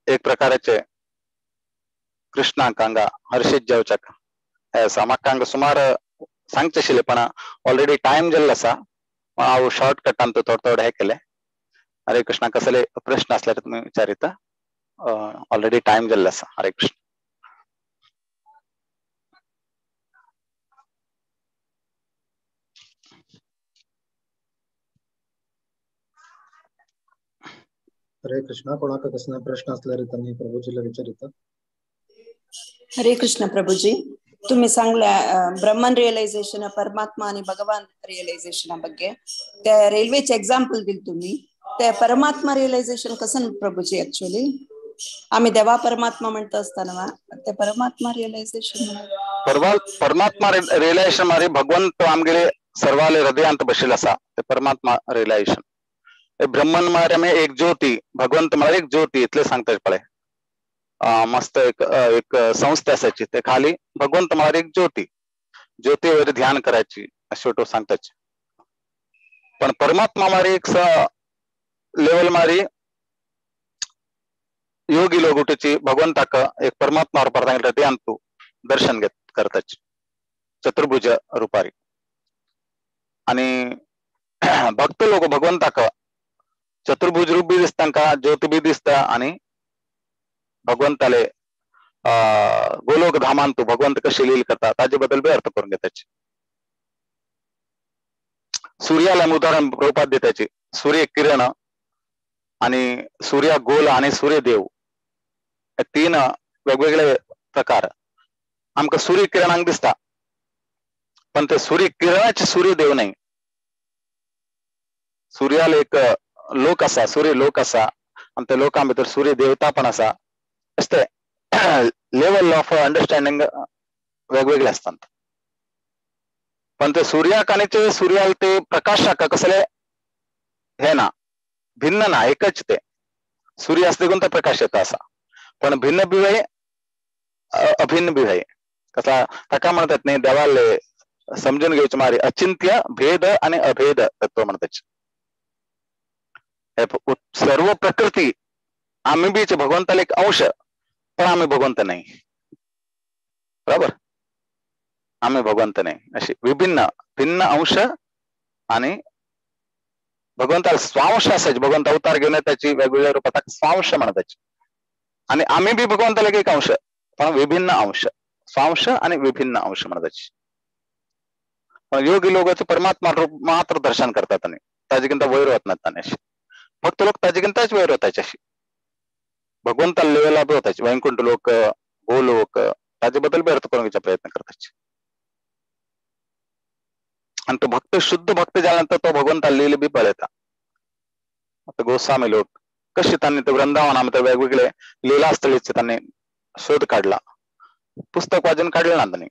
एक प्रकाराचे कृष्णाक हांगा हर्षीत जावच्याक हे आसा. म्हाका हांगा सुमार सांगचें आशिल्लें पण ऑलरेडी टायम जाल्लो आसा, हांव शॉर्टकटान थोडे थोडे हे केले. हरे कृष्णा. कसले प्रश्न आसल्यार तुमी विचारिता, ऑलरेडी टायम जाल्लो आसा. हरे कृष्ण. हरे कृष्णा. कोणाक कसले प्रश्न असल्यार त्यांनी प्रभूजीला विचारिता. हरे कृष्ण प्रभूजी, तुम्ही सांगल्या ब्रह्मन रिअलायझेशन, परमात्मा आणि भगवान रिअलायझेशन ಬಗ್ಗೆ त्या रेल्वेचे एक्झाम्पल दिल तुम्ही. त्या परमात्मा रिअलायझेशन कसं प्रभूजी? ऍक्च्युअली आम्ही देवा परमात्मा म्हणत असताना ते परमात्मा रिअलायझेशन, परमात्मा रिअलायझेशन मारे भगवंत आमगेले सर्वाले हृदयांत बशिल असा ते परमात्मा रिअलायझेशन. ब्रह्मन म्हळ्यार आमी एक ज्योती, भगवंत म्हळ्यार एक ज्योती, इतले सांगता पळय. मस्त एक एक संस्था असायची ते खाली भगवंत म्हळ्यार एक ज्योती, ज्योतीवर ध्यान करायची अशें तो सांगताची. पण परमात्मा म्हळ्यार एक लेवल मारी योगी लोक उठूची भगवंताक एक परमात्मा रुपार हृदयांत तू दर्शन घेत करताची चतुर्भुज रुपारी. आणि भक्त लोक भगवंताक चतुर्भुज रूप बी दिसता तांकां, ज्योती बी दिसता आणि भगवंताले गोलोक धामान तू भगवंत कशी लील करता ताजे बद्दल बी अर्थ करून घेताची. सूर्याला उदाहरण रूपात देताची, सूर्य किरण आणि सूर्य गोल आणि सूर्यदेव हे तीन वेगवेगळे प्रकार आमकां सूर्य किरणांक दिसता, पण ते सूर्य किरणाचे सूर्यदेव नाही. सूर्याला एक लोक आसा, सूर्य लोक आसा आणि त्या लोकां भितर सूर्य देवता पण आसा. ते लेवल ऑफ अंडरस्टँडिंग वेगवेगळे असतात, पण ते सूर्याक आणि ते सूर्याला ते प्रकाशाक कसले हे ना, भिन्न ना, एकच ते सूर्य असते कोणता प्रकाश येता असा, पण भिन्न बी व्हय अभिन्न बी व्हय. कसा ताका म्हणतात न्ही देवाले समजून घेवचे मारी अचिंत्य भेद आणि अभेद तत्व म्हणतात. सर्व प्रकृती आम्ही बीच भगवंताला एक अंश, पण आम्ही भगवंत नाही, बरोबर, आम्ही भगवंत नाही. अशी विभिन्न भिन्न अंश आणि भगवंताला स्वांश असायचे, भगवंत अवतार घेऊन त्याची वेगवेगळ्या रूपात स्वांश म्हणताची. आणि आम्ही बी भगवंताला एक अंश, पण विभिन्न अंश, स्वांश आणि विभिन्न अंश म्हणताची. पण योगी लोक परमात्मा रूप मात्र दर्शन करतात आणि ताजेकिंत वैर होत नाहीत. आणि भक्त लोक ताजेकिंतच वैर होताचे, अशी भगवंताला लेवला बी होताचे, वैकुंठ लोक, गोलोक ताजेबद्दल बी अर्थ करून घेण्याचा प्रयत्न करताचे. आणि तो भक्त शुद्ध भक्त झाल्यानंतर तो भगवंताला लिहिले बी पळयता. आता गोस्वामी लोक कशी त्यांनी ते वृंदावनामध्ये वेगवेगळे लीलास्थळीचे त्यांनी शोध काढला, पुस्तक वाचून काढलं ना त्यांनी,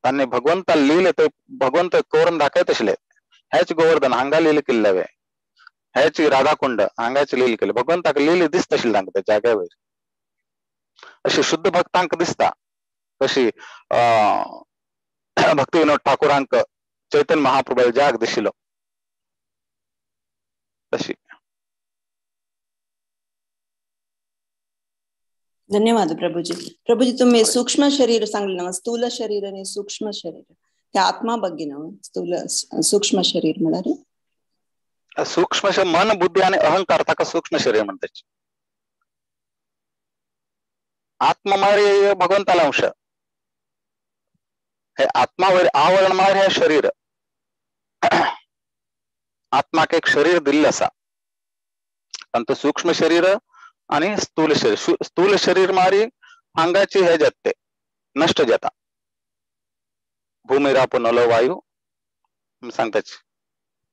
त्यांनी भगवंताला लिहिले ते भगवंत करून दाखयत आशिल्ले. ह्याच गोवर्धन हांगा लिहिले केल्ले, ह्याच राधाकुंड हांगाच लिहिले केले, भगवंताक लिहिले दिसत आशिल्ले तांकां त्या जाग्यावयर. अशी शुद्ध भक्तांक दिसता कशी भक्ती विनोद ठाकूरांक चैतन्य महाप्रभू जाग दिशिलो तशी. धन्यवाद प्रभुजी. प्रभुजी तुम्ही सूक्ष्म शरीर सांगले ना, स्थूल शरीर आणि सूक्ष्म शरीर ते आत्मा ಬಗ್ಗೆ ना, स्थूल सूक्ष्म शरीर म्हळ्यार सूक्ष्म मन बुद्धी आणि अहंकार ताका सूक्ष्म शरीर म्हणतात. आत्मा म्हळ्यार भगवंताला अंश, हे आत्मा वयर आवरण म्हळ्यार हे शरीर. आत्माक एक शरीर दिल्लें आसा, आनी तो सूक्ष्म शरीर आणि स्थूल शरीर. स्थूल शरीर म्हळ्यार आंगाची हे जाता ते नष्ट जाता, भूमिराप नलो वायू सांगताची,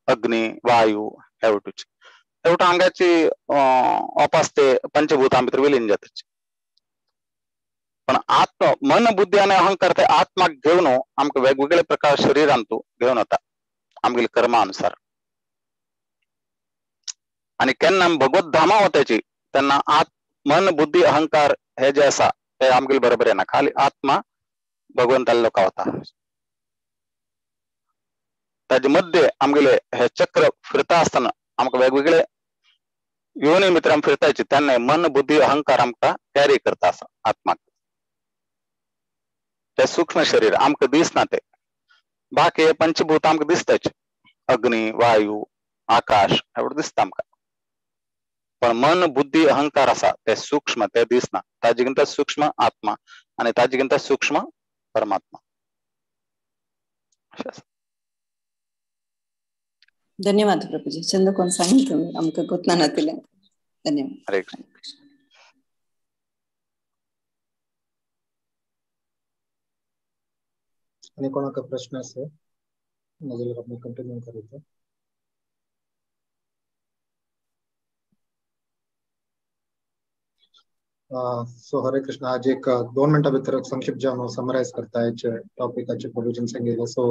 अग्नी वायू ह्या वटूची एवढं आंगाची अपासते पंचभूतां भितर विलीन जाताची. पण आत्मा मन बुद्धी आणि अहंकार ते आत्माक घेवन आमकां वेगवेगळे प्रकार शरीरान तूं घेवन वता आमगेले कर्मानुसार. आणि केन्ना आमी भगवत धामा वताची तेन्ना मन बुद्धी अहंकार हे जे आसा ते आमगेले बरोबर येना, खाली आत्मा भगवंताले लोका वता. ताजे मध्ये आमगेले हे चक्र फिरता आसतना आमकां वेगवेगळे योनी मित्र आमी फिरताची तेन्ना मन बुद्धी अहंकार आमकां कॅरी करता आसा आत्माक. ते सूक्ष्म शरीर आमकां दिसना ते, बाकी हे पंचभूत आमकां दिसताच, अग्नी वायू आकाश एवढं दिसता आमकां. पण मन बुद्धी अहंकार आसा ते सूक्ष्म, ते दिसना. ताजे सूक्ष्म आत्मा आणि ताजे सूक्ष्म परमात्मा. धन्यवाद प्रभुजी. चंद कोण सांगितलं तुम्ही आमकां गोतना नातिले. धन्यवाद. हरे कृष्ण. आणि कोणाक प्रश्न आसा नाजाल्यार आमी कंटिन्यू करूया. सो हरे कृष्ण. आज एक 2 मिनटां भितर संक्षिप्त जावन समरायज करता हेचे टॉपिकाचे प्रभुजीन सांगिल्लें. सो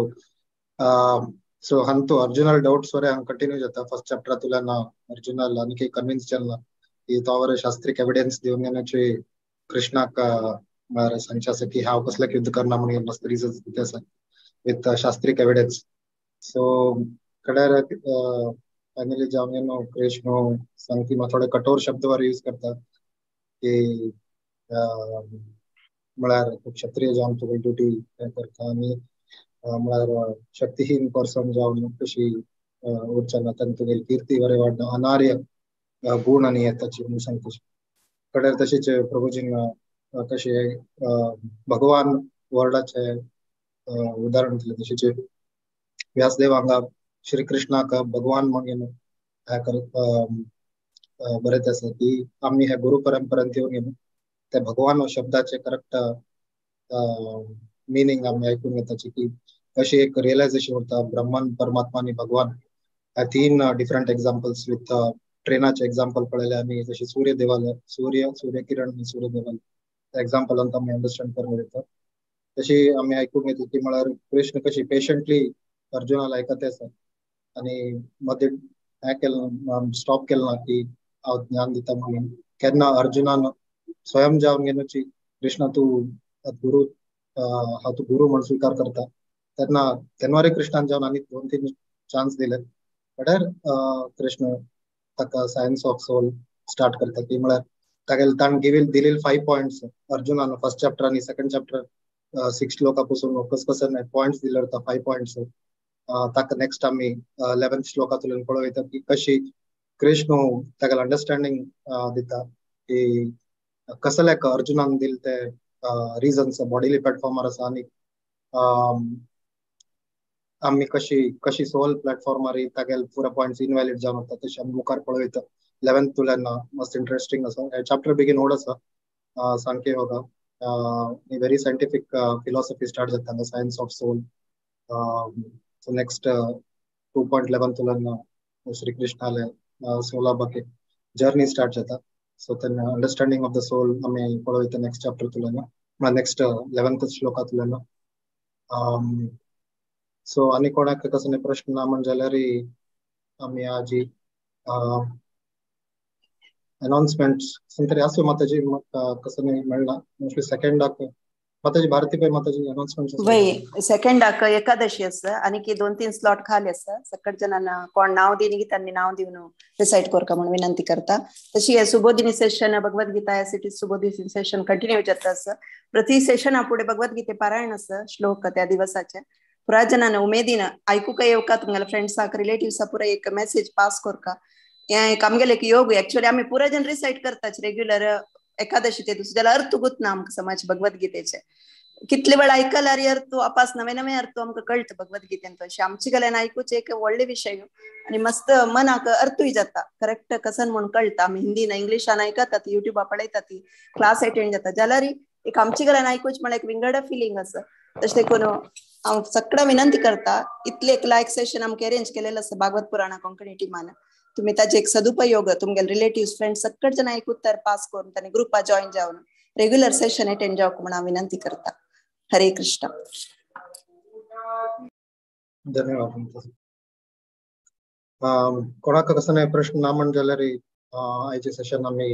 सो हांतू अर्जुनाल डाउट्स वरे हांगा कंटिन्यू जाता. फर्स्ट चॅप्टरांतल्यान अर्जुनाल आनीक कन्विन्स जालना की तो वरे शास्त्रीक एविडन्स दिवन घेवची कृष्णाक सांगचें आसा की हांव कसल्याक युद्ध करना म्हणून मस्त रिजन्स दिता आसा विथ शास्त्रीक एविडन्स. सो कडेर फायनली जावन न्हू कृष्ण सांगती थोडे कठोर शब्द वर यूज करता की म्हळ्यार क्षत्रिय जावन तुगे ड्युटी करता आनी म्हळ्यार शक्तिहीन पर्सन जावन कशी उरचना तांणी तुगे कीर्ती बरें वाडना, अनार्य गुण आनी येताची म्हणून सांगता. कडेर तशीच प्रभुजीन कशें भगवान वर्डाचे उदाहरण दिलें, तशीच व्यासदेव हांगा श्री कृष्णाक भगवान म्हणून हें बरें आसा की आमी हे गुरु परंपरेंत येवन ते भगवान शब्दाचे करेक्ट मिनींग आमी आयकून घेताची की कशी एक रियलायझेशन उरता ब्रह्मन परमात्मा आनी भगवान. ह्या 3 डिफरंट एग्जाम्पल्स विथ ट्रेनाचे एग्जाम्पल पळयले आमी, जशे सूर्य देवाले सूर्य सूर्यकिरण आनी सूर्य देवाले त्या एग्जाम्पलान आमी अंडरस्टँड करून घेता. तशी आमी आयकून घेतली की म्हळ्यार कृष्ण कशी पेशंटली अर्जुनाला आयकत आसा आनी मदीं हें केलें स्टॉप केलें ना की हांव ज्ञान दिता म्हणून. केन्ना अर्जुनान स्वयं जावन घेवची कृष्ण तूं गुरु हांव तूं गुरु म्हण स्विकार करता तेन्ना तेन्ना कृष्णान जावन आनी 2-3 चान्स दिले. म्हळ्यार कृष्ण ताका सायन्स ऑफ सोल स्टार्ट करता की म्हळ्यार तागेले ताणें दिलेले 5 पॉयंट्स अर्जुनान फर्स्ट चॅप्टर आनी सेकंड चॅप्टर 6 श्लोका पासून कस कशें पॉयंट्स दिले वता 5 पॉयंट्स. ताका नेक्स्ट आमी 11th श्लोकांतल्यान पळोवया की कशी कृष्ण तागेले अंडरस्टँडींग दिता की कसल्याक अर्जुनान दिले ते रिजन्स बॉडीली प्लॅटफॉर्मार आसा आनी आमी कशी कशी सोल प्लॅटफॉर्मार तागेले पुरा पॉयंट्स इनव्हॅलिड जावन वता तशें आमी मुखार पळोवया. 11th तुल्यान मस्त इंट्रस्टिंग आसा. हे चॅप्टर बेगीन व्हड आसा सांख्य yoga, very scientific philosophy start जाता science of soul. So next 2.11 तुल्यान Shri कृष्णाले सोला ಬಗ್ಗೆ जर्नी स्टार्ट जाता. सो तेन्ना अंडरस्टँडींग ऑफ the soul आमी पळोवया नेक्स्ट चॅप्टर तुल्यान, नेक्स्ट 11th श्लोकांतल्यान. सो आनी कोणाक कसले प्रश्न ना म्हण जाल्यार आमी आजी अनाउन्समेंट तरी आसूं माताजी म्हाका कसं मेळना. मोस्टली सेकंडाक माताजी भारती बाई माताजी अनाउन्समेंट वय सेकंडाक एकादशी आसा आनी 2-3 स्लॉट खाली आसा. सकट जणांना कोण नाव दिनी त्यांनी नाव दिवन डिसाइड करका म्हणून विनंती करता. तशी हे Subodhini session Bhagavad Gita as it is Subodhini session continue जाता आसा. प्रति सेशना पुढे भगवद्गीते पारायण आसा श्लोक त्या दिवसाचे. पुरा जणांना उमेदीन आयकूका येवका तुमगेल्या फ्रेंड्साक रिलेटिव्सा पुरा एक मेसेज पास करका. हे एक आमगेले एक योग ऍक्च्युअली आमी पुरा जण रिसाइट करताच रेग्युलर एकादशी ते दुसरे जाल्यार अर्थ गुतना आमकां समाज भगवद्गीतेचे कितले वेळ आयकल्यार अर्थ अपास नवे नवे अर्थ आमकां कळटा भगवद्गीतेन. अशें आमचे गेल्यान आयकुचे एक व्हडले विशय आनी मस्त मनाक अर्थूय जाता करेक्ट कसन म्हूण कळटा. आमी हिंदीन इंग्लिशान आयकतात युट्यूबा पळयतात क्लास अटेंड जाता जाल्यार एक आमचे गेल्यान आयकुचे म्हळ्यार एक विंगड फिलिंग आसा. तशें देखून हांव सगळं विनंती करता इतले एक लायक सेशन आमकां अरेंज केलेलं आसा भागवत पुराणा कोंकणी टिमान तुम्ही ताजे एक सदुपयोग तुमगेले रिलेटिव्ह फ्रेंड सगळे जण एक उत्तर पास करून तांणी ग्रुपा जॉईन जावन रेग्युलर सेशन अटेंड जावक म्हणून हांव विनंती करता. हरे कृष्ण. धन्यवाद. कोणाक कसो प्रश्न ना म्हण जाल्यार आयचे सेशन आमी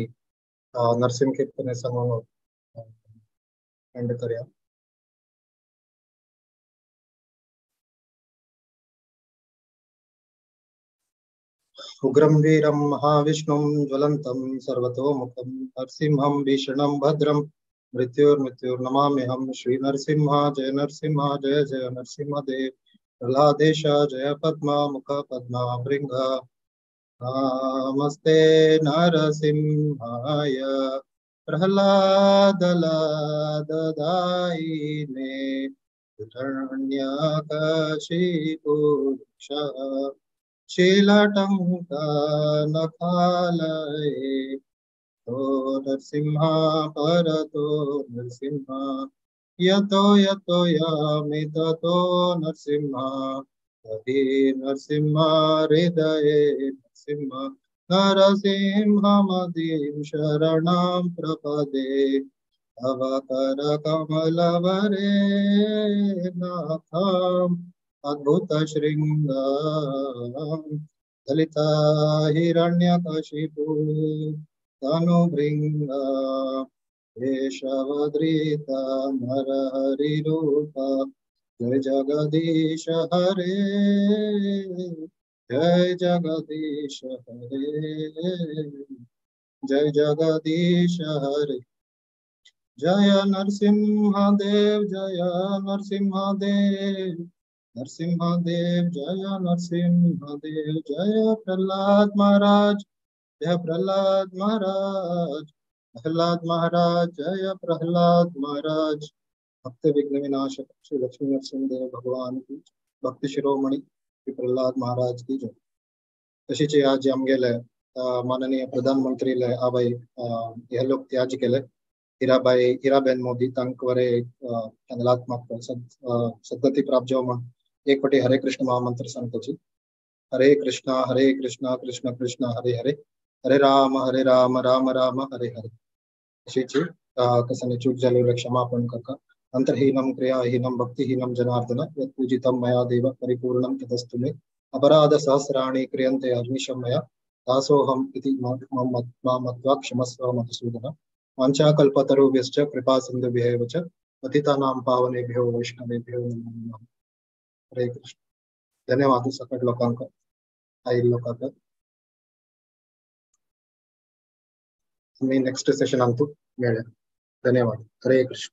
नरसिंह कीर्तने सांगून एंड करया. उग्रं वीरं महाविष्णुं ज्वलन्तं सर्वतोमुखं नरसिंहं भीषणं भद्रं मृत्युर्मृत्युर्नमाम्यहं. श्री नरसिंह जय नरसिंह जय जय नरसिंह देव. प्रह्लादेश जय पद्मा मुख पद्मा भृंग. नमस्ते नरसिंहाय प्रह्लादलाददायिने हिरण्यकशिपुक्ष शीलटंका नखालये. तो नरसिंह परतो नरसिंह यतो यतो यामि ततो नरसिंह तभी नरसिंह हृदये नरसिंह नरसिंहमदीं शरणं प्रपदे. अवतर कमलवरे नाथम् अद्भुत श्रृंगार ललिता हिरण्यकशिपु तनुभृंगा केशवधृता नरहरिरूपा. जय जगदीश हरे जय जगदीश हरे जय जगदीश हरे. जय नरसिंह देव जय नरसिंह देव नरसिंह देव जय नरसिंह देव. जय प्रहलाद महाराज जय प्रहलाद महाराज प्रहलाद महाराज जय प्रहलाद महाराज. भक्त विघ्न विनाशक श्री लक्ष्मी नरसिंह देव भगवान की भक्ति शिरोमणि श्री प्रहलाद महाराज की जय. तशीच आज आमगेले माननीय प्रधानमंत्रीले आवय हे लोक त्याज केले हिराबाई हिराबेन मोदी तांकां बरे आत्माक सद्गती प्राप्त जावं म्हण एक पटी हरे कृष्ण महामंत्र सांगताची. हरे कृष्णा हरे कृष्णा कृष्ण कृष्ण हरे हरे हरे राम राम राम हरे हरे. अशीची कसाने चूक जाली क्षमापण करका. अंतरहीनम क्रियाहीनम भक्तिहीनम जनार्दन यत् पूजितं मया देव परिपूर्णं तदस्तु मे. अपराध सहस्राणि क्रियन्ते अग्निशं मया दासोऽहम् इति मां मत्वा क्षमस्व मधुसूदन. वाञ्छाकल्पतरुभ्यश्च कृपा सिन्धुभ्येव च पतितानां पावनेभ्यो वैष्णवेभ्यो नमो नमः. हरे कृष्ण. धन्यवाद सकट लोकांक आई लोकांक. मी नेक्स्ट सेशन अंतु मेळ्या. धन्यवाद. हरे कृष्ण.